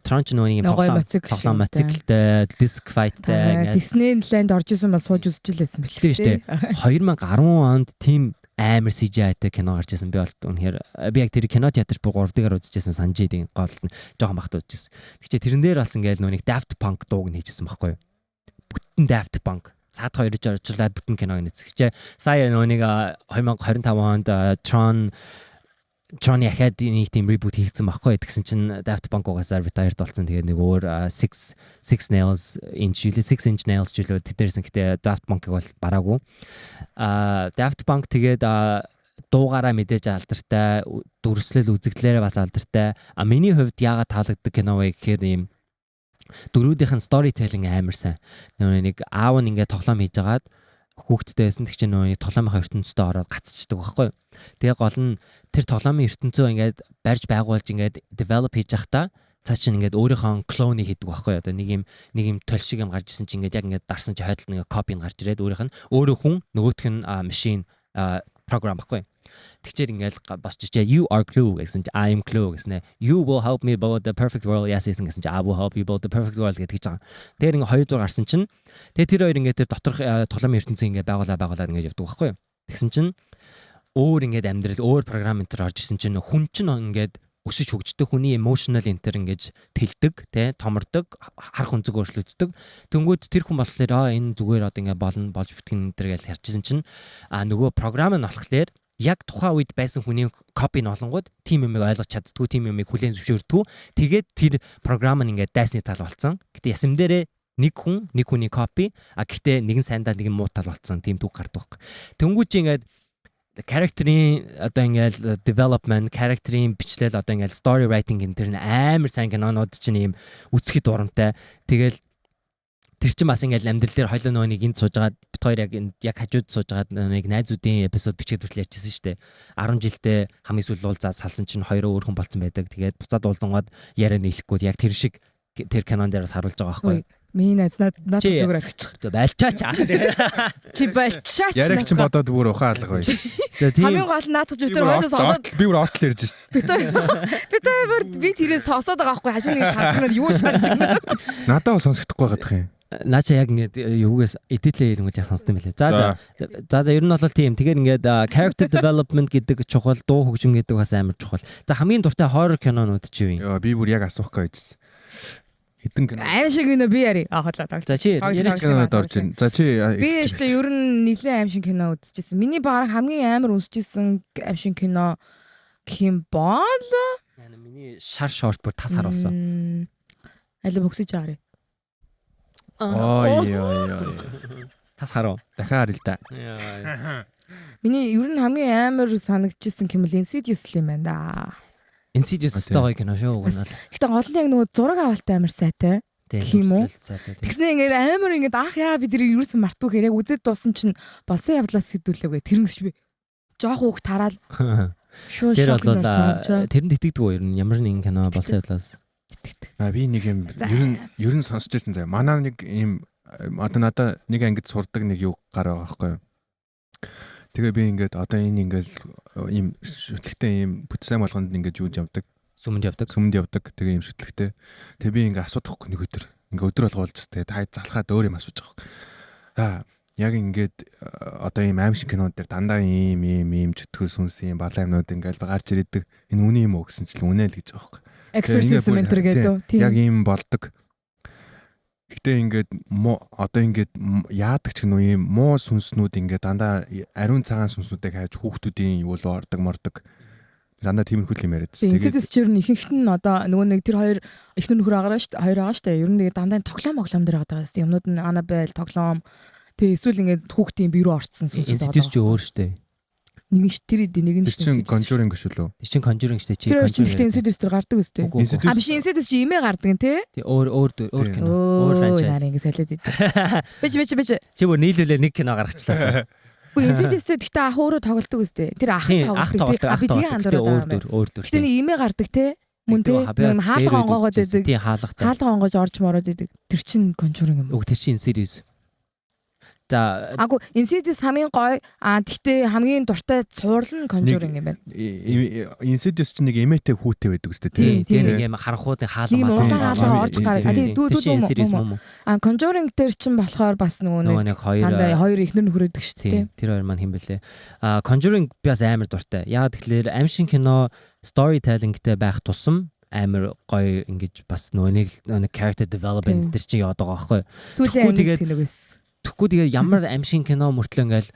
Tron ч нөгөө нэг юм тоглоом мотоциклтэй, disc fight-тай ингээд Disneyland орж исэн бол сууж үзэж лээсэн бэл. Тийм шүү дээ. 2010 онд тийм амар CGI-тай кино гарч ирсэн. Би бол үнэхээр би яг тэр кино театрч бүр 3 дахаар үзчихсэн санаж идэв. Гол нь жоохон бахта үзчихсэн. Тэгчээ тэрэн дээр бас ингээл нөгөө нэг Daft Punk дууг нь хийжсэн байхгүй юу? Бүтэн Daft Punk цаад хоёр орчлаад бүтэн киног нэцгчээ. Сая нөгөө нэг 2025 онд Tron яхад нэг тийм reboot хийгдсэн байхгүй. Тэгсэн чинь Daft Punk угаасаа retired болсон. Тэгээд нэг өөр 6 nails inch үлээ, 6 inch nails ч үлээ тэднэрсэн. Гэтэ Daft Punk-ыг бол бараагүй. Daft Punk тэгээд дуугаараа мэдээж алдартай, дүрслэл үзэгдлээрээ бас алдартай. А миний хувьд яагаад таалагддаг кино вэ гэхээр ийм дөрүүдийнх нь storytelling амар сайн. Нөгөө нэг аав нь ингээд тоглоом хийж агаад хүүхэдтэй байсан. Тэг чи нөгөө тоглоомынхаа ертөнцийн ороод гацчдаг байхгүй юу. Тэгээ гол нь тэр тоглоомын ертөнцөө ингээд барьж байгуулж ингээд develop хийж явахдаа цаа чинь ингээд өөрийнхөө clone-ыг хийдэг байхгүй юу. Одоо нэг юм тол шиг юм гарч ирсэн чинь ингээд яг ингээд дарсан чи хойдолд нэг copy нь гарч ирээд өөрийнх нь өөрөө хүн, нөгөөх нь машин програм байхгүй юу. Тэгчээр ингээл босч ичээ you are Clue гэсэн чи I am Clue гэснэ. You will help me build the perfect world. Yes гэсэн чи I will help you build the perfect world гэдэг гэж байгаа. Тэгэхээр ингээ 2 зур гарсан чинь тэгээ тэр хоёр ингээ тэр доторх тоглоомын ертөнцийн ингээ байгуулаад ингээ явдаг байхгүй юу? Тэгсэн чинь өөр ингээд амьдрал өөр програм энэ төр орж исэн чинь хүн чинь ингээд өсөж хөгждөг, хүний emotional энэ төр ингэж тэлдэг, тэ томордог, харах өнцөг өөрчлөгддөг. Тэнгүүд тэр хүн болохоор энэ зүгээр одоо ингээ болно болж бүтгэн энэ төр гэж харжсэн чинь а нөгөө програм нь болохоор яг тухайн үед байсан хүний copy нь олонгууд тийм юмыг ойлгож чаддгүй, тийм юмыг хүлээн зөвшөөрдгүү. Тэгээд тэр програм нь ингээд дайсны тал болсон. Гэтэ ясам дээрээ нэг хүн, нэг хүний copy, а гэхдээ нэг нь сайндаа нэг нь муу тал болсон. Тийм түүх гардаг байхгүй. Тэнгүүд чи ингээд character-ийн одоо ингээл development, character-ийн бичлэл одоо ингээл story writing энэ тэр амар сайн кинонууд чинь ийм үзэхэд урамтай. Тэгэл тэр чинь бас ингээл амьдрал дээр хоёлоо нөгөө нэг энд сууж байгаа бит хоёр яг яг хажууд сууж байгаа нэг найзуудын эпизод бичээд хүртэл ярьчихсан шүү дээ. 10 жилдээ хамгийн сүүл уулзаад салсан чинь хоёроо өөр хүн болцсон байдаг. Тэгээд буцаад уулзангууд яриа нийлэхгүй яг тэр шиг тэр кинон дээр бас харуулж байгаа байхгүй юу? Миний найз надад зүгээр архичих. Байлчаач. Чи байлчаач. Яриаг чинь бодоод бүр ухаан алга бай. За тийм. Хамгийн гол нь наадах чи тэр хоёлоо сонсоод би бүр ортол ярьж шít. Би тэр би тэрийг сонсоод байгаа байхгүй хажуу нэг шарж гэнэ юу шарж гэнэ. Надад сонсогдохгүй байгаадах юм. Наача яг ингээд юугээс эдитлээ хэлэнгүүт яг сонсдсон юм билээ. За за. За ер нь бол тийм. Тэгэхээр ингээд character development гэдэг чухал, дуу хөгжим гэдэг бас амар чухал. За хамгийн дуртай horror кинонууд чи юу юм? Йоо би бүр яг асуух гэж байжсэн. Хэдэн кино? Аим шиг кино би яри. Аа хотлоо. За чи яриач кинонод орж ирнэ. За чи би ихтэй ер нь нэлээд аим шиг кино үзчихсэн. Миний баг хамгийн амар үзчихсэн аим шиг кино гэх юм бол миний шар шорт бүр тас харуулсан. Аль бөксөж харъя. Ой ой ой. Тас харав. Дахиад харъя л да. Миний ер нь хамгийн амар санагдчихсан кэмэл Insidious юм байна да. Insidious өстой гоё кино шүү уг нь бол. Гэтэ гол нь яг нөгөө зураг авалтай амар сайтай. Тийм үү? Тэгснэ ингээд амар ингээд анх яа би тэрийг юусэн мартгүй гэхээр яг үзээд дууссан чинь болсон явдлаас хэдүүлээгүй. Тэр нэгч би жоох үг тараал шууд Тэр бол тэрэнд итгэдэг үү ер нь ямар нэгэн кино болсон явдлаас итгэдэг. А би нэг юм ер нь сонсч байсан заяа. Манай нэг юм одоо надаа нэг ангид сурдаг нэг юу гар байгаа байхгүй юу? Тэгээ би ингээд одоо энэ ингээд ийм шүтлэгтэй ийм бүтсэн болгонд ингээд юуж явдаг. Сүмэнд явдаг. Сүмэнд явдаг. Тэгээ ийм шүтлэгтэй. Тэгээ би ингээд асуудахгүй нэг өдөр. Ингээд өдөр болгоолж тэгээ та залхаад өөр юм асууж байгаа. За яг ингээд одоо ийм аим шиг кинод дээр дандаа ийм ийм ийм чөтгөр сүнс ийм балаа юмнууд ингээд гарч ирдэг. Энэ үний юм уу гэсэн чинь үнэ л гэж байгаа байхгүй. Exorcism энэ төр гэдэг. Тийм. Яг ийм болдог. Гэтэ ингээд одоо ингээд яадаг ч гэнэ ийм муу сүнснүүд ингээд дандаа ариун цагаан сүнснүүдийг хайж хүүхдүүдийн юу л ордог мордог. Дандаа тиймэрхүү юм яриад. Тэгээд Insidious ч ер нь ихэнхт нь одоо нөгөө нэг тэр хоёр эхнэр нөхөр агараа шүү дээ. Хоёр байгаа шүү дээ. Ер нь тэгээд дандаа тоглоом дээр байгаа юм. Юмнууд нь Annabelle тоглоом. Тэгээ эсвэл ингээд хүүхдийн бие рүү орцсон сүнсүүд байгаа. Insidious ч өөр шүү дээ. Нэг нь тэр нэг нь тэр чинь Conjuring шүү лөө. Тэр чинь Conjuring шүү дээ. Чи Conjuring гэхдээ Insidious тэр гардаг үстэй. А биш Insidious чи имээ гардаг нь тий? Тий өөр өөр кино. Өөр франчайз. Наар ингэ солиод идэв. Бич. Чи бүр нийлүүлээ нэг кино гаргачлаасаа. Үгүй Insidious гэхдээ ах өөрөө тоглолдог үстэй. Тэр ах тоглолдог. А би тийм андуураад байгаа. Өөр. Гэтэ нэг имээ гардаг тий? Мөн тий? Нэг хаалга онгоогоод идэг. Тий хаалгатай. Хаалга онгоож орж мороод идэг. Тэр чинь Conjuring юм. Үгүй тэр чинь Insidious. За агуу Insidious хамгийн гоё а тэгтээ хамгийн дуртай цуврал нь Conjuring юм байна. Insidious чинь нэг эмээтэй хүүтэй байдаг үстэй тий. Тийм нэг юм харанхуудын хаалга малгай хаалга орж гараа. Тийм дүү дүү. А Conjuring дээр чинь болохоор бас нөгөө нэг хоёр эхнэр нөхөр өгдөг шүү дээ. Тэр хоёр маань хэм бэлээ. А Conjuring би бас амар дуртай. Яагаад тэгэхээр аим шиг кино storytelling-тэй байх тусам амар гоё ингэж бас нөгөө нэг character development тэр чинь яваад байгаа байхгүй. Сүүлийн тэгээд тэнэг байсан. Тэгэхгүй тэгээ ямар амьшин кино мөртлөө ингээл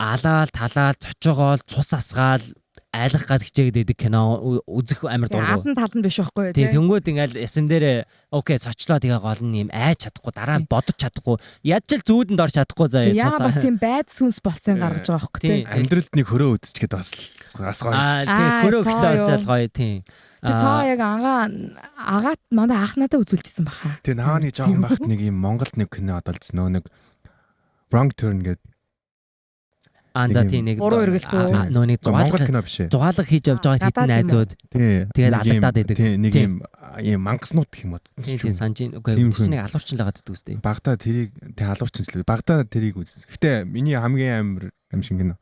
алаал талаал цочоогоол цус асгаал айлах гад хичээгээд байдаг кино үзэх амар дургу. Алан тал нь биш байхгүй тий. Тэнгүүд ингээл ясам дээр окей цочлоо тэгээ гол нь юм айж чадахгүй дараа нь бодож чадахгүй яаж л зүүдэнд орж чадахгүй заяа. Яа бас тийм байд сүнс болсон гаргаж байгаа байхгүй тий. Амьдралд нэг хөрөө үзчихгээд бас гоё шүү. Тий хөрөө гэхдээ бас л гоё тий. Би саа яг агаат манай ах надад үзүүлчихсэн баха. Тэгээ нааны жоохон багт нэг юм Монголд нэг кино одолцсон нөө нэг Wrong Turn гэдэг. Аа за тийм нэг буруу эргэлт үү? Нөө нэг зугаалга кино биш ээ. Зугаалга хийж явж байгаа хэдэн найзууд. Тэгээд алагдаад байдаг. Нэг юм ийм мангаснууд гэх юм уу. Тийм санжин үгүй тэр чинь нэг алуурчин л байгаад байдаг үстэй. Багтаа тэрийг тэг алуурчин л. Багтаа тэрийг үз. Гэтэ миний хамгийн амар юм шиг кино.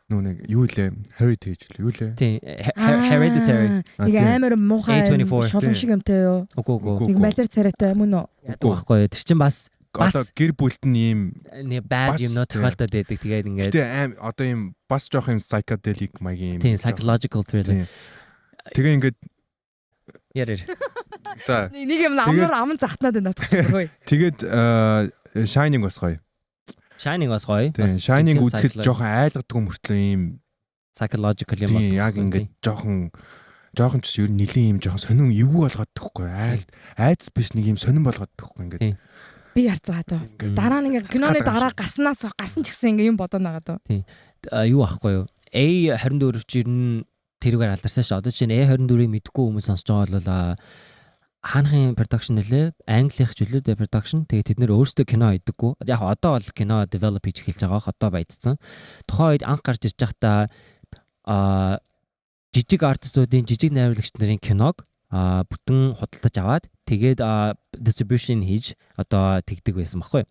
Нөө нэг юу лээ? Heritage лээ. Юу лээ? Тийм Hereditary. Нэг амар муухай шулам шиг юмтай юу? Үгүй үгүй. Нэг малэр царайтай мөн үү? Яадаг байхгүй юу? Тэр чинь бас одоо гэр бүлд нь ийм нэг bad юмнууд тохиолдоод байдаг. Тэгээд ингээд Гэтэ аим одоо ийм бас жоох юм psychedelic маягийн юм. Тийм psychological thriller. Тэгээ ингээд ярэр. За. Нэг юм амар аман захтнаад байна надад чи бүр. Тэгээд Shining бас гоё. Shining бас гоё. Shining үзэхэд жоохон айлгадаг мөртлөө ийм psychological юм бол. Яг ингээд жоохон жоохон ч ер нь нэлийн ийм жоохон сонин эвгүй болгоод төгөхгүй. Айц биш нэг ийм сонин болгоод төгөхгүй ингээд. Би харцгаа даа. Дараа нь ингээд киноны дараа гарснаас гарсан ч гэсэн ингээд юм бодоо нагаа даа. Тийм. Юу ахгүй юу? A24 чи ер нь тэрүүгээр алдарсан шүү. Одоо чинь A24-ийг мэдгүй хүмүүс сонсож байгаа бол хаанхын production нөлөө Англих ч үлээ production. Тэгээ тэд нэр өөрсдөө кино хийдэггүй. Яг одоо бол кино develop хийж эхэлж байгаа. Одоо баядсан. Тухайн үед анх гарч ирж байхдаа жижиг артистуудын жижиг найруулагч нарын киног бүтэн худалдаж аваад тэгээд distribution хийж одоо тэгдэг байсан баггүй.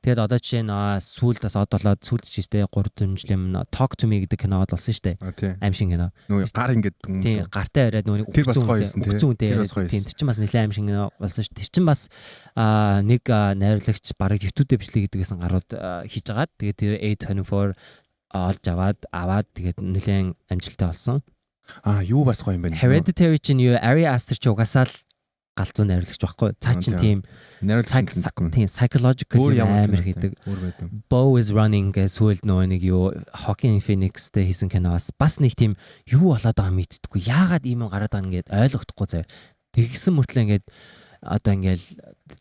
Тэгээд одоо жишээ нь сүүлд бас од болоод сүүлд ч гэжтэй 3 жилийн өмнө Talk to Me гэдэг кино болсон шүү дээ. Аим шиг кино. Нөгөө гар ингээд тийм гартай яриад нөгөө нэг үхцэн үнтэй яриад тийм тэр чинь бас нэлээд аим шиг кино болсон шүү. Тэр чинь бас нэг найруулагч бараг YouTube дээр бичлэг хийдэг гэсэн гарууд хийж агаад тэгээд тэр A24 олж аваад тэгээд нэлээд амжилттай болсон. Юу бас гоё юм бэ? Hereditary чинь юу Ari Aster ч угаасаа л галзуу найруулагч байхгүй. Цаа чинь тийм тийм psychological амар хийдэг. Bo is Running гэж сүүлд нөгөө нэг юу Joaquin Phoenix-тэй хийсэн кино бас нэг тийм юу болоод байгаа мэддэггүй. Яагаад ийм юм гараад байгаа ингээд ойлгохдохгүй заяа. Тэгсэн мөртлөө ингээд одоо ингээл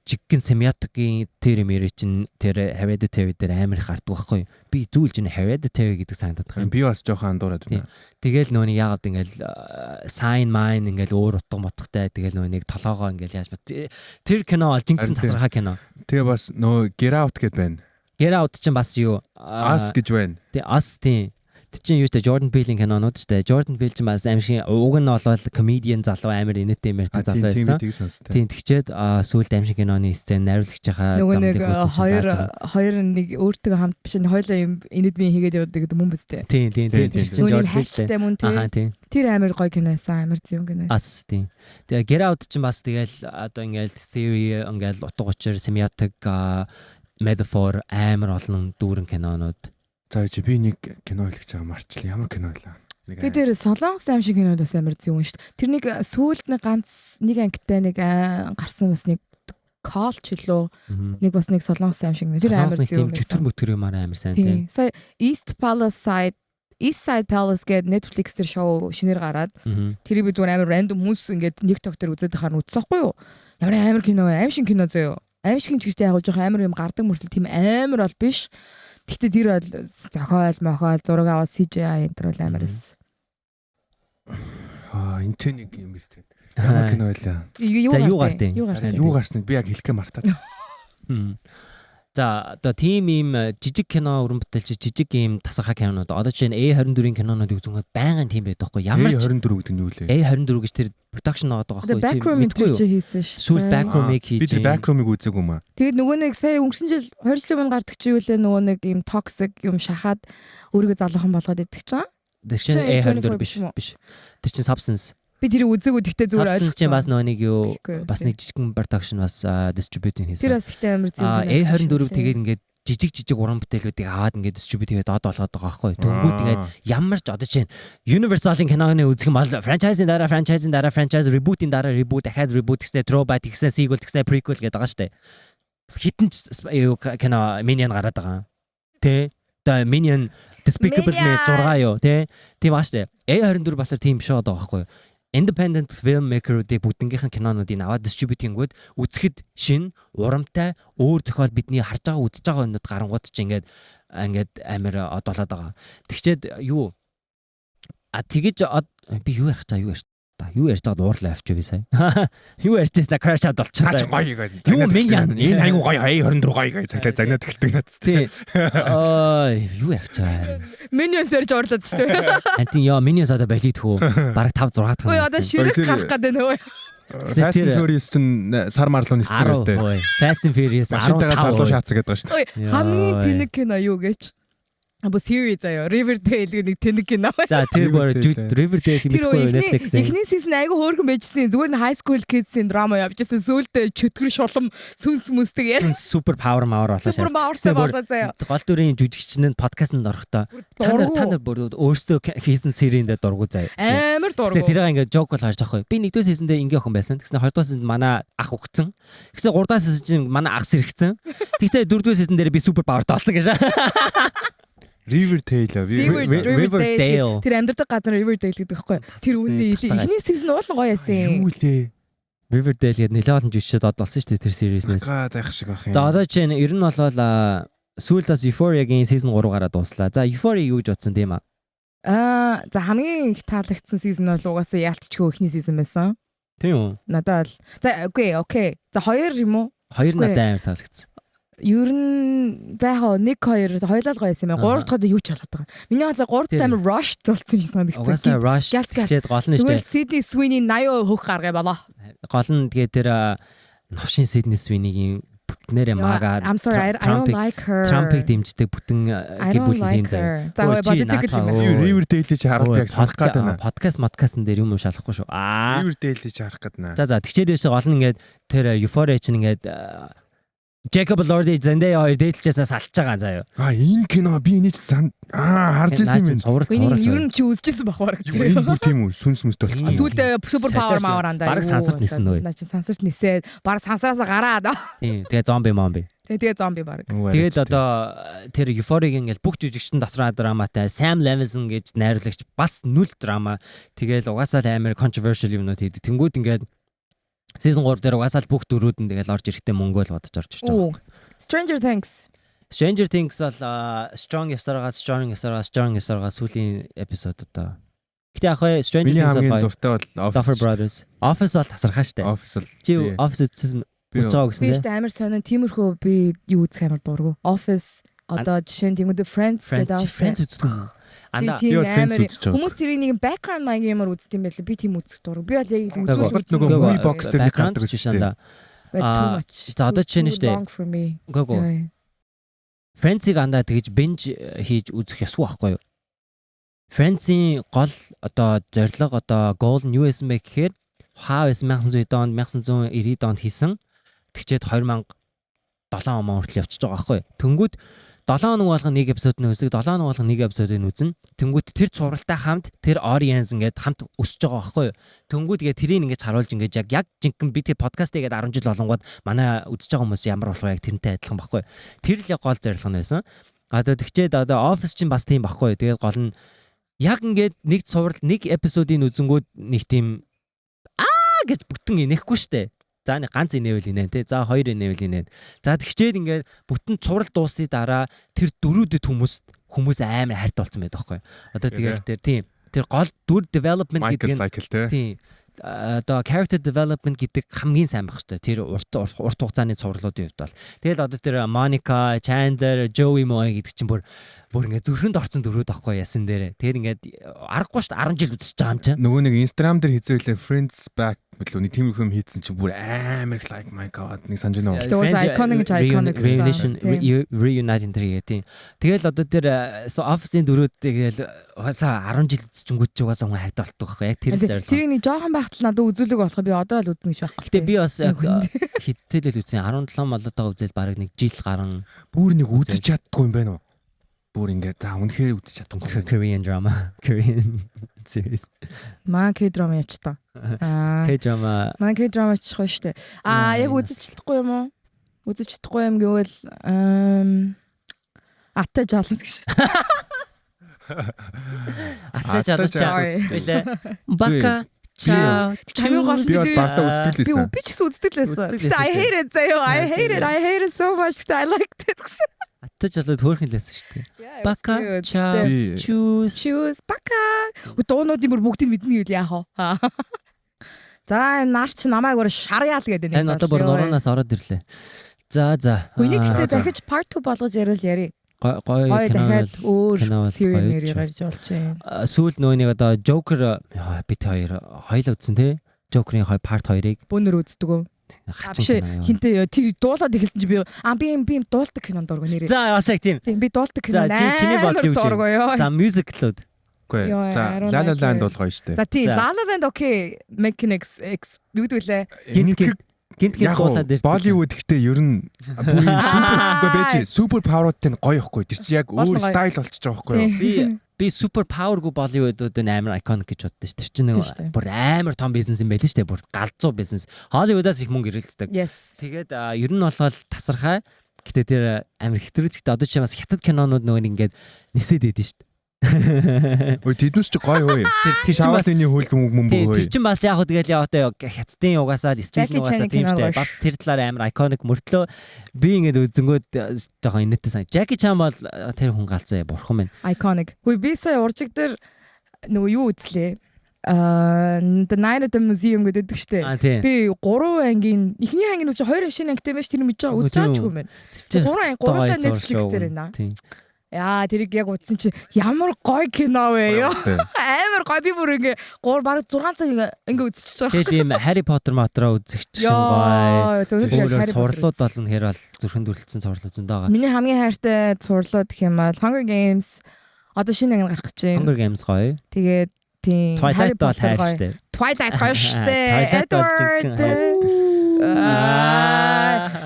жиггэн семиотикийн тэр мэрэ чинь тэр Hereditary дээр амар их гардаг байхгүй. Би зүйлж энэ Hereditary гэдэг санагдаад байгаа юм. Би бас жоохон андуураад байна. Тэгэл нөө нэг яагаад ингээл sign mine ингээл өөр утга мотхтай тэгэл нөө нэг толоогоо ингээл яаж тэр кино бол жинхэнэ тасархай кино. Тэгээ бас нөө Get Out гэд байна. Get Out чинь бас юу Us гэж байна. Тий Us тий. Тэр чинь юу тэ Jordan Peele-ийн кинонууд ч тэ Jordan Peele чинь бас аим шиг уг нь бол comedian залуу амар инээдтэй мэртэй залуу байсан. Тийм тэгчээд сүүлд аим шиг киноны сцен найруулагчийнхаа замлыг үүсгэж хоёр нэг өөртөө хамт биш хоёлаа юм инээдмийн хийгээд явдаг гэдэг мөн биз дээ. Тийм тийм тийм тэр чинь Jordan Peele мөн тийм. Тэр амар гоё кино байсан амар зөв кино байсан. Ас тийм. Тэгээ Get Out чинь бас тэгэл одоо ингээл theory ингээл утга учир semiotic metaphor амар олон дүүрэн кинонууд. За чи би нэг кино хэлэх гэж байгаа марчлаа. Ямар кино вэ? Би тэр Солонгос аим шиг кинод бас амар зөв юм шүү дээ. Тэр нэг сүүлд нэг ганц нэг ангитай нэг гарсан бас нэг Call ч лөө нэг бас нэг Солонгос аим шиг. Тэр амар зөв юм. Чөтгөр мөтгөр юм амар сайн тийм. Сая East Palace Side East Side Palace гэдэг Netflix дээр шоу шинээр гараад тэрийг би зүгээр амар random хүмүүс ингээд TikTok дээр үзээд байхаар үзсэн байхгүй юу? Ямар амар кино вэ? Аим шиг кино зөө. Аим шиг ч гэжтэй яг жоохон амар юм гардаг мөртлөө тийм амар бол биш. Гэхдээ тэр бол зохиол, мохиол, зураг аваад CGI энэ төр бол амар эс. Энэ ч нэг юм биш үү? Ямар кино байлаа? За юу гартын? Юу гарсныг би яг хэлэхээ мартаад. За одоо тийм ийм жижиг кино өрн бүтээлч жижиг ийм тасархай кинонууд одоо жишээ нь A24-ийн кинонуудыг үзэнгүүт байнгын тийм байдаг байхгүй ямар ч A24 гэдэг нь юу лээ? A24 гэж тэр production байгаа байхгүй чи мэдгүй юу? Хийсэн шүү. Сүүл Backroom-ыг хийж. Би тэр Backroom-ыг үзээгүй юм аа. Тэгээд нөгөө нэг сая өнгөрсөн жил 2 жилийн өмнө гардаг чи юу лээ нөгөө нэг ийм toxic юм шахаад өөрийгөө залуухан болгоод идэх чинь. Тэр чинь A24 биш биш. Тэр чинь Substance. Би тэрийг үзээгүй гэхдээ зүгээр ойлгосон. Чинь бас нөгөө нэг юу бас нэг жижигэн production бас distributing хийсэн. Тэр бас ихтэй амар зөв. A24 тэгээд ингээд жижиг уран бүтээлүүдийг аваад ингээд distribute хийгээд од болгоод байгаа байхгүй. Тэнгүүд ингээд ямар ч одоо чинь Universal-ын киноны үзэх юм бол franchise-ийн дараа franchise-ийн дараа franchise reboot-ийн дараа reboot дахиад reboot гэснээр throwback гэснээр sequel гэснээр prequel гэдэг байгаа шүү дээ. Хитэн ч юу кино Minion гараад байгаа. Тэ? Одоо Minion Despicable Me 6 юу тэ? Тийм аа шүү дээ. A24 болохоор тийм биш байгаа байхгүй юу? Independent filmmaker-уудыг бүгднгийнхэн кинонуудыг аваад distribute хийнгүүд үзэхэд шин урамтай өөр зохиол бидний харж байгаа үзэж байгаа юмнууд гарангууд чи ингээд амар одоолоод байгаа. Тэгчээд юу а тэгэж би юу ярих чаа юу ярьж та юу ярьж байгаад уурлаа авчив би сая. Юу ярьжсэн crash out болчихсон. Гоё гоё. Юу Minion энэ айгу гоё A24 гоё гоё цаглаа загнаад эхэлдэг надад. Тий. Аа юу ярьж байгаа. Minions ярьж уурлаад шүү дээ. Антин ёо Minions одоо болидхүү. Бараг 5 6 дахь. Ой одоо ширэг гарах гэдэг нөө. Fast and Furious чинь сар марлуу нисдэг байсан тий. Fast and Furious 15 сар руу шаацсан гэдэг байгаа шүү дээ. Хамгийн тэнэг кино юу гэж? Бо series заяа. Riverdale гэх нэг тэнэг кино. За, тэр бүр Riverdale мэдгүй Netflix-ийн. Эхний season айгүй хөөрхөн байжсэн. Зүгээр нь high school kids-ийн драма явжсэн. Сүүлдээ чөтгөр шулам сүнс мүсдэг яа. Super power мавар болоо. Super power-саа болоо заяа. Гол дүрийн жүжигчин нь подкастт орохдоо та нар бүр өөрсдөө хийсэн series-ндээ дургу заяа. Амар дургу. Тэр ингээд joke бол харж байгаа байхгүй. Би нэгдүгээр season-дээр ингээ охин байсан. Тэгснэ хоёрдугаар season-д манай ах өгцөн. Тэгснэ гуравдугаар season чинь манай ах сэрэгцэн. Тэгснэ дөрөвдүгээр season дээр би super power-тай болсон гэж. Riverdale. Riverdale. Тэр амьдардаг газар Riverdale гэдэг байхгүй. Тэр үнэ эхний season уулан гоё яасан. Юу лээ? Riverdale гэдэг нэлээд олон жүжигчд од болсон шүү дээ тэр series-нээс. Гад байх шиг байх юм. За, одоо чинь ер нь бол сүүлд бас Euphoria-гийн season 3 гараад дууслаа. За, Euphoria юу гэж бодсон тийм аа? Аа, за, хамгийн их таалагдсан season бол угаасаа яалтчгүй эхний season байсан. Тийм үү? Надад бол за okay. За, хоёр юм уу? Хоёр надад амар таалагдсан. Ер нь за яг нэг хоёр хоёулаа л гоё байсан юм байна. Гурав дахь юу ч болоод байгаа. Миний бодлоор гурав дахь амар rush болсон юм санагдсан. Угаасаа rush гэчээд гол нь шүү дээ. Тэгвэл Sydney Sweeney 80% хөх гаргая болоо. Гол нь тэгээ тэр новшин Sydney Sweeney-гийн бүтнээрээ мага I'm sorry, I don't like her. Трампыг дэмждэг бүтэн гэр бүл тийм заяа. За, political юм байна. Riverdale-ийг чи харах яг санах гээд байна. Подкаст подкастн дээр юм шалахгүй шүү. Аа. Riverdale-ийг чи харах гээд байна. За, тэгчээд байсан гол нь ингээд тэр Euphoria чинь ингээд Jacob Elordi, Zendaya хоёр дээдлжээсээ салж байгаа заяа. А, энэ кино би энийг сан аа харж ирсэн юм. Цуврал цуврал. Ер нь чи үзчихсэн байх бараг. Энэ бүр тийм үү, сүнс мүстэй болчихсон. Сүүлдээ super power мавар андаа. Бараг сансарт нисэн нөө. Наа чи сансарт нисээд бараг сансараасаа гараад. Тийм. Тэгээ зомби момби. Тэгээ зомби бараг. Тэгээд одоо тэр Euphoria-гийн ингээл бүх жүжигчдэн дотор драматай Sam Levinson гэж найруулагч бас нүл драма. Тэгээл угаасаа л амар controversial юмнууд хийдэг. Тэнгүүд ингээд season 3 дээр угаасаа л бүх дөрүүд нь тэгэл орж ирэхтэй мөнгө л бодож орж ирж байгаа. Stranger Things. Stranger Things бол strong явсараа, strong явсараа, strong явсараа сүүлийн episode одоо. Гэтэ яг хөө Stranger Things бол дуртай бол Office Brothers. Office бол тасархаа штэ. Office бол чи Office үзсэн үзэж байгаа гэсэн тийм. Би штэ амар сонин тиймэрхүү би юу үзэх амар дургу. Office одоо жишээ нь тэнгуүдэ Friends гэдэг ааш. Friends үздэг юм. Анда би амар хүмүүс тэрийг нэг background маягийн юмар үздэг юм байлаа. Би тийм үзэх дургу. Би бол яг үзүүл нөгөө movie box дээр нэг гардаг шүү дээ. Too much. За, одоо жишээ нь штэ. Үгүй. Friends-ийг андаа тэгж binge хийж үзэх ёсгүй байхгүй юу? Friends-ийн гол одоо зорилго, одоо goal нь юу байсан бэ гэхээр хаа байсан 1990 онд, 1990 онд хийсэн. Тэгчээд 2007 он хүртэл явчихж байгаа байхгүй юу? Тэнгүүд 7 хоног болгон нэг episode нь үздэг, 7 хоног болгон нэг episode ыг үзнэ. Тэнгүүд тэр цувралтай хамт тэр audience ингээд хамт өсөж байгаа байхгүй юу? Тэнгүүд ингээд тэрийг ингээд харуулж ингээд яг жинхэнэ би тэр подкаст хийгээд 10 жил болонгууд манай үзэж байгаа хүмүүс ямар болох вэ, яг тэрнтэй адилхан байхгүй юу? Тэр л яг гол зорилго нь байсан. Одоо тэгчээд одоо Office чинь бас тийм байхгүй юу? Тэгээд гол нь яг ингээд нэг цуврал нэг episode ыг үзэнгүүд нэг тийм аа гэж бүтэн инехгүй штэ. За, нэг ганц инээвэл инээн те. За, хоёр инээвэл инээн. За, тэгчээд ингээд бүтэн цуврал дуусны дараа тэр дөрүүдэд хүмүүс амар хайртай болсон байдаг байхгүй. Одоо тэгэл тэр тийм тэр гол дүр development гэдэг нь тийм одоо character development гэдэг хамгийн сайн байх хэрэгтэй. Тэр урт урт хугацааны цувралуудын хувьд бол. Тэгэл одоо тэр Monica, Chandler, Joey Moe гэдэг чинь бүр ингээд зүрхэнд орсон дөрүүд байхгүй ясан дээрээ. Тэгэхээр ингээд аргагүй шүү дээ, 10 жил үзчихэж байгаа юм чинь. Нөгөө нэг Instagram дээр хизээлээ Friends back мөлөө нэг тийм юм хийцэн чинь бүр амар их like, my god, нэг санаж байна уу? Тэгвэл iconic гэж iconic reunion reunite энэ гэх тийм. Тэгэл одоо тэр Office-ийн дөрүүд тэгэл угаасаа 10 жил үзчихэнгүүт ч угаасаа хүн хайртай болдог байхгүй яг тэр зорилго. Тэр нэг жоохон байхад л надад үзүүлэг болох, би одоо л үзнэ гэж байхгүй. Гэтэ би бас хиттэл үзсэн, 17 молоотойгоо үзэл бараг нэг жил гарan бүр нэг үзэж чаддгүй юм байна уу? Бүр ингээд за үнэхээр үзэж чадахгүй. Korean drama, Korean series. Маа K-drama яч та. Аа. K-drama. Маа K-drama ч гоё штэ. Аа, яг үзэж чадахгүй юм уу? Үзэж чадахгүй юм гэвэл Ата жалс гэж. Ата жалс үлээ. Бака чао. Хамгийн гол би бол багтаа үздэг л байсан. Би ч гэсэн үздэг л байсан. Гэтэ I hate it заяа. I hate it. I hate it so much. I liked it. Ата жалууд хөөрхөн л байсан шүү дээ. Бака чао. Choose. Choose бака. Дуунуудын бүр бүгдийг мэднэ гэвэл яах вэ? За, энэ нар чи намайг өөр шарьяал гэдэг нэг. Энэ одоо бүр нуруунаас ороод ирлээ. За. Үнийг гэхдээ дахиж part 2 болгож яриул яри. Гоё кино дахиад өөр series нэр гарч болж байна. Сүүл нөө нэг одоо Joker бит хоёр хоёлаа үзсэн те. Joker-ийн part 2-ыг. Бөөнөр үздэг үү? Хачин кино. Хинтээ тэр дуулаад эхэлсэн чи би би юм дуулдаг кинонд дургүй нэрээ. За бас яг тийм. Тийм би дуулдаг кино. За чиний бодол юу гэж. За мюзиклүүд. Үгүй. За La La Land бол гоё шүү дээ. За тийм La La Land окей. Mechanics X юу гэдэг лээ. Гинт гинт дуулаад ирдэг. Bollywood гэхдээ ер нь бүр юм супер үгүй байж супер паверуудтай нь гоё ихгүй. Тэр чи яг өөр стайл болчихж байгаа байхгүй юу? Би супер павергүй Bollywood-ууд нь амар iconic гэж боддоо шүү. Тэр чинь нэг бүр амар том бизнес юм байл шүү дээ. Бүр галзуу бизнес. Hollywood-аас их мөнгө эргэлддэг. Тэгээд ер нь бол тасархай. Гэтэ тэр амар хэтрүүлэгтэй одоо чи бас хятад кинонууд нөгөө нэг ингээд нисээд идэв шүү дээ. Ой тэднээс чи гоё хөөе. Тэр чинь бас энэ хөл мөнгө хөөе. Тэр чинь бас яг хөө тэгэл яа одоо хятадын угаасаа стил угаасаа тийм шүү дээ. Бас тэр талаар амар iconic мөртлөө би ингээд үзэнгүүд жоохон инээдтэй сан. Jackie Chan бол тэр хүн галзуу бурхан байна. Iconic. Хөөе би сая уржиг дээр нөгөө юу үзлээ. The Night at the Museum гэдэг штэ. Би 3 ангийн эхний ангийн үзэж 2 шинэ ангитай байж тэр мэдж байгаа үзэж байгаа ч юм байна. 3 анги 3 Netflix дээр байна. Яа тэрийг яг үзсэн чи ямар гоё кино вэ ёо. Амар гоё би бүр ингээ 3 бараг 6 цаг ингээ үзчихэж байгаа. Тэгэл ийм Harry Potter матраа үзэгч шин гоё. Цувралууд бол үнэхээр бол зүрхэн дүрлцсэн цувралууд зөндөө байгаа. Миний хамгийн хайртай цувралууд гэх юм бол Hunger Games одоо шинэ анги гарах гэж байна. Hunger Games гоё. Тэгээд тийм Twilight бол хайр штэ. Twilight гоё штэ. Edward.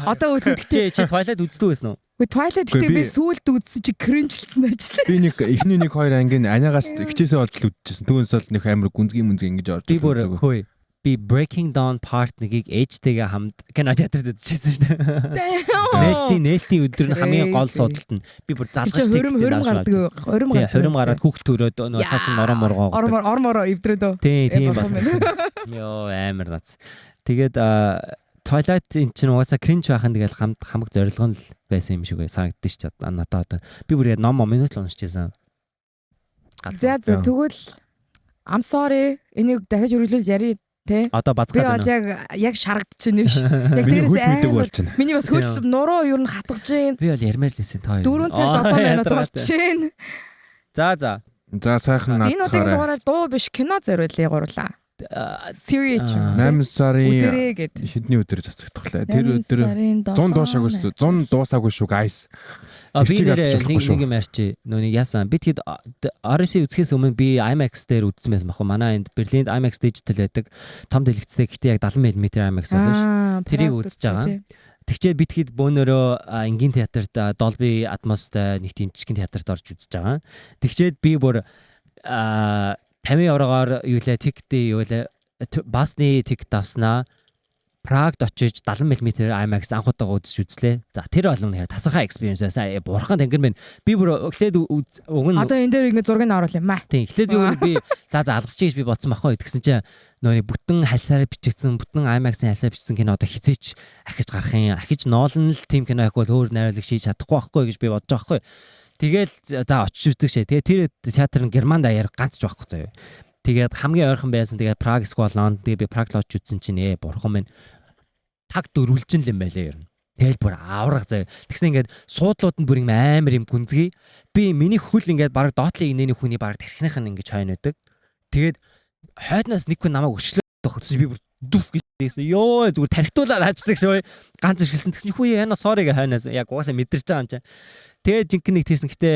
Одоо үтгэхдээ чи Twilight үздэг байсан уу? Үгүй Twilight гэхдээ би сүүлд үзсэн чи кринжлсэн ажлаа. Би нэг эхний нэг хоёр ангийн аниагаас хичээсээ олж л үзчихсэн. Түүнээс бол нэг амар гүнзгий мүнзгий ингэж орж. Би бүр хөөе. Би Breaking Dawn Part 1-ийг ээжтэйгээ хамт кино театрт үзчихсэн шүү дээ. Нээлтийн өдөр нь хамгийн гол судалт нь би бүр залгаж тэгтээ хөрөм гардаг. Хөрөм гараад хүүхд төрөөд нөө цааш нь нороо моргоо. Ор мороо эвдрээд өө. Тийм байна. Йоо амар нац. Тэгээд Twilight энэ чинь угаасаа cringe байхын тэгэл хамаг зорилго нь л байсан юм шиг санагддаг шүү дээ. Надад одоо би бүр яг ном минут л уншиж байсан. За тэгвэл I'm sorry энийг дахиж үргэлжлүүлж ярий те. Одоо базгаад байна. Би яг шарагдчих нэр ш. Яг дээрээс мэдэг болчихно. Миний бас хөл нуруу ер нь хатгаж гин. Би бол ярмаар л байсан та хоёр. 4 цаг 7 минут болчихно. За за. За сайхан наацгаарай. Энэ удаагийн дугаараар дуу биш кино зориулъя гурлаа. Series 8 сарын хэдний өдөр цацагдах лээ. Тэр өдөр 100 дуусаагүй шүү. 100 дуусаагүй шүү guys. Би нэг юм ярьчих. Нөө нэг яасан. Би тэгэд RC үзэхээс өмнө би IMAX дээр үзсэн байсан баха. Манай энд Берлинд IMAX Digital байдаг. Том дэлгэцтэй гэхдээ яг 70 мм IMAX болно ш. Тэрийг үзэж байгаа. Тэгчээ би тэгэд бөөнөрөө энгийн театрт Dolby Atmos-тай нэг тийм жижигэн театрт орж үзэж байгаа. Тэгчээд би бүр 50 еврогоор юу лээ тикет юу лээ басны тикет авснаа Прагд очиж 70 мм IMAX анх удаага үзэж үзлээ. За тэр бол үнэхээр тасархай experience байсан. Бурхан тэнгэр минь би бүр эхлээд уг нь одоо энэ дээр ингэ зургийг оруулах юм аа. Тийм эхлээд би би за алгасчих гэж би бодсон байхгүй. Тэгсэн чинь нөө бүтэн хальсаараа бичигдсэн, бүтэн IMAX-ын хальсаар бичсэн кино одоо хизээч ахиж гарах юм. Ахиж Нолан л тийм кино ахвал өөр найруулагч хийж чадахгүй байхгүй гэж би бодож байгаа байхгүй. Тэгэл за очиж үздэг шээ. Тэгээ тэр театр нь Германд аяар ганц ч байхгүй заяа. Тэгээд хамгийн ойрхон байсан. Тэгээд Праг эсвэл Лондон. Тэгээ би Праг л очиж үзсэн чинь бурхан минь таг дөрвөлжин л юм байлаа ер нь. Тэгэл бүр авраг заяа. Тэгсэн ингээд суудлууд нь бүр юм амар юм гүнзгий. Би миний хөл ингээд бараг доотлын инээний хүний бараг тархиных нь ингээд хойно байдаг. Тэгээд хойдноос нэг хүн намайг өчлөө тохиолдсон. Би бүр дүф гэсэн. Йоо зүгээр тархитуулаад хааждаг шүү. Ганц өшгөлсөн. Тэгсэн чинь хүү яна sorry гэ хойноос яг угаасаа мэдэрч байгаа юм чинь. Тэгээд жинхэнэ нэг тэрсэн. Гэтэ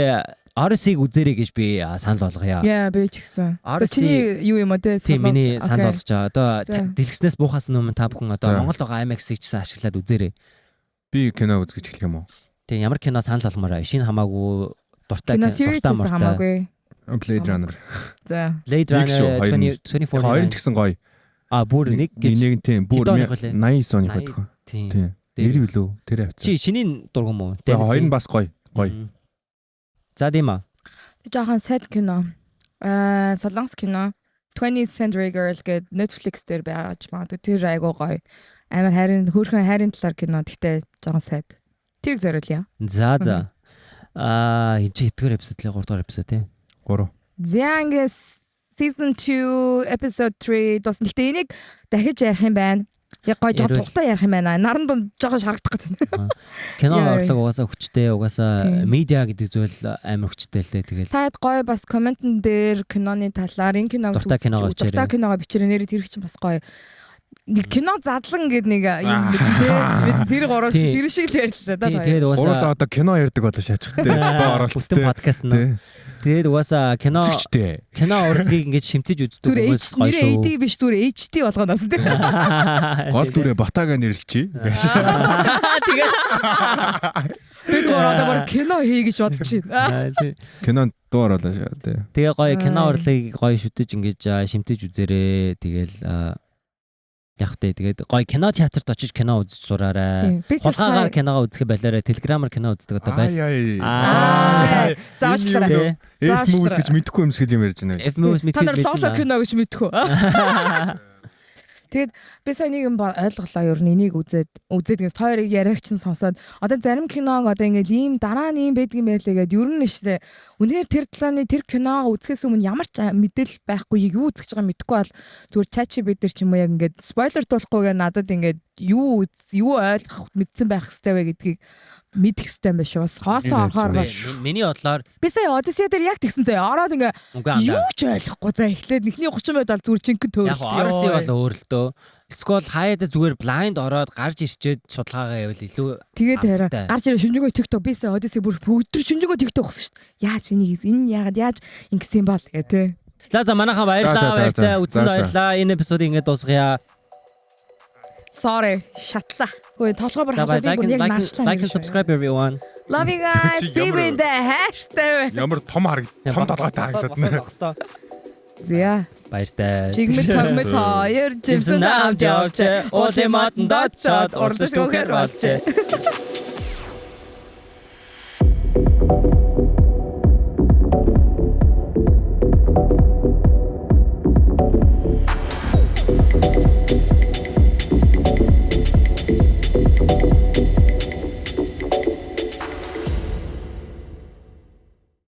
RC-г үзээрэй гэж би санал болгоё. Яа би ч гэсэн. Чиний юу юм уу те? Тийм миний санал болгож байгаа. Одоо дэлгэснээс буухаас өмнө та бүхэн одоо Монгол байгаа IMAX-ыг ч гэсэн ашиглаад үзээрэй. Би кино үзэж эхлэх юм уу? Тийм ямар кино санал болгомоор бай. Шинэ хамаагүй дуртай дуртай муртай. Blade Runner. За. Blade Runner 2049 хоёр ч гэсэн гоё. А бүр нэг гэж нэг тийм бүр 89 оных байдаг. Тийм. Нэр билүү? Тэр авцсан. Чи шинийн дургу мó? Хоёр нь бас гоё. Гоё. За тийм аа. Жохон sad кино. Солонгос кино 20th Century Girl гэдэг Netflix дээр байгаа ч магадгүй тэр айгуу гоё. Амар хайрын хөөрхөн хайрын талаар кино. Гэхдээ жохон sad. Тэр зориулъя. За за. Энэ чи хэдгээр эпизод лээ? 3 дугаар эпизод тий. 3. За ингээд season 2 episode 3 дуусна. Гэхдээ энийг дахиж ярих юм байна. Яг гоё жоо тухтай ярих юм байна. Наран дунд жоохон шарагдах гэж байна. Кино орлого угаасаа хүчтэй, угаасаа медиа гэдэг зүйл амар хүчтэй лээ. Тэгэл. Таад гоё бас комментэн дээр киноны талаар энэ киног дуртай киногоо бичээрэй. Нэрээ тэр чинь бас гоё. Нэг кино задлан гэд нэг юм мэдэн те. Бид тэр гурав Тий. тэр шиг л ярьлаа да. Тий, тэгээд Гурлаа угаасаа одоо кино ярьдаг болоо шаачих те. Одоо бүтэн оролцтой. подкаст нэ. Тэгээд угаасаа кино Үзэгчтэй. кино урлагийг ингэж шимтэж үздэг Зүгээр хүмүүс H гоё нэрээ шүү. AD биш зүгээр HD болгоноос те. Гол дүрээ Батага нэрлэчи. Тэгээд Бид гурав одоо бүр кино хий гэж бодож байна. тий. Кинонд дуу оруулаа шаа те. Тэгээ гоё кино Аа. урлагийг гоё шүтэж ингэж шимтэж үзээрэй. Тэгэл яг тэ тэгээд гоё кино театрт очиж кино үзэж сураарай. Би ч Хулгайгаар сая киногоо үзэхэ болоорой. Телеграмаар кино үздэг одоо байл. Ай Аа. ай. За уучлаарай. Тэ. F movies гэж мэдэхгүй юм шиг юм ярьж байна. F movies Та нар мэдхийд лоло кино гэж мэдхүү. Тэгээд би сая нэг юм ойлголоо ер нь энийг үзээд үзээд ингэж хоёрыг яриаг чинь сонсоод одоо зарим киног одоо ингэж ийм дараа нь ийм байдаг юм байлээ гэд ер нь нэштэй үнээр тэр талааны тэр киног үзэхээс өмнө ямар ч мэдээлэл байхгүй юу үзэж байгаа мэдэхгүй бол зүгээр чачи бид нар ч юм уу яг ингэж спойлер туулахгүйгээ надад ингэж юу юу ойлгох мэдсэн байх хэрэгтэй вэ гэдгийг мэдэх хэрэгтэй юм байна шүү. Бас хоосон Миний орохоор зүгээр. бол Миний бодлоор би сая Одиссей дээр яг тэгсэн заяа ороод ингээ үгүй андаа. юу ч ойлгохгүй за эхлээд эхний 30 минут бол зүгээр жинхэнэ Яг төөрөлт. Odyssey бол өөр л дөө. Эсвэл хаяада зүгээр blind ороод гарч ирчээд судалгаагаа явал илүү Тэгээд хараа амттай. гарч ирээ шинжээгөө TikTok би сая Odyssey бүр өдөр шинжээгөө TikTok өгсөн шүү дээ. Яаж энийг хийсэн? Энэ яагаад яаж ингэсэн юм бол гэ тэ. За за манайхан баярлалаа За, за, за, баяртай за. үзсэнд За, за. баярлалаа. Энэ эпизодыг ингээд дуусгая. Sorry, шатлаа. Хөөе толгой бүр За халаа bye. би Like бүр and яг like and- наашлаа. like and subscribe everyone. Love you guys. Чи Би ямар- биндээ хайртай бай. Ямар том хараг том толгойтой харагдаад байна. Зя. Баяртай. Жигмэт тогмэт хоёр жимсэн амж явжээ. Уулын модонд очоод урдч гүхээр болжээ.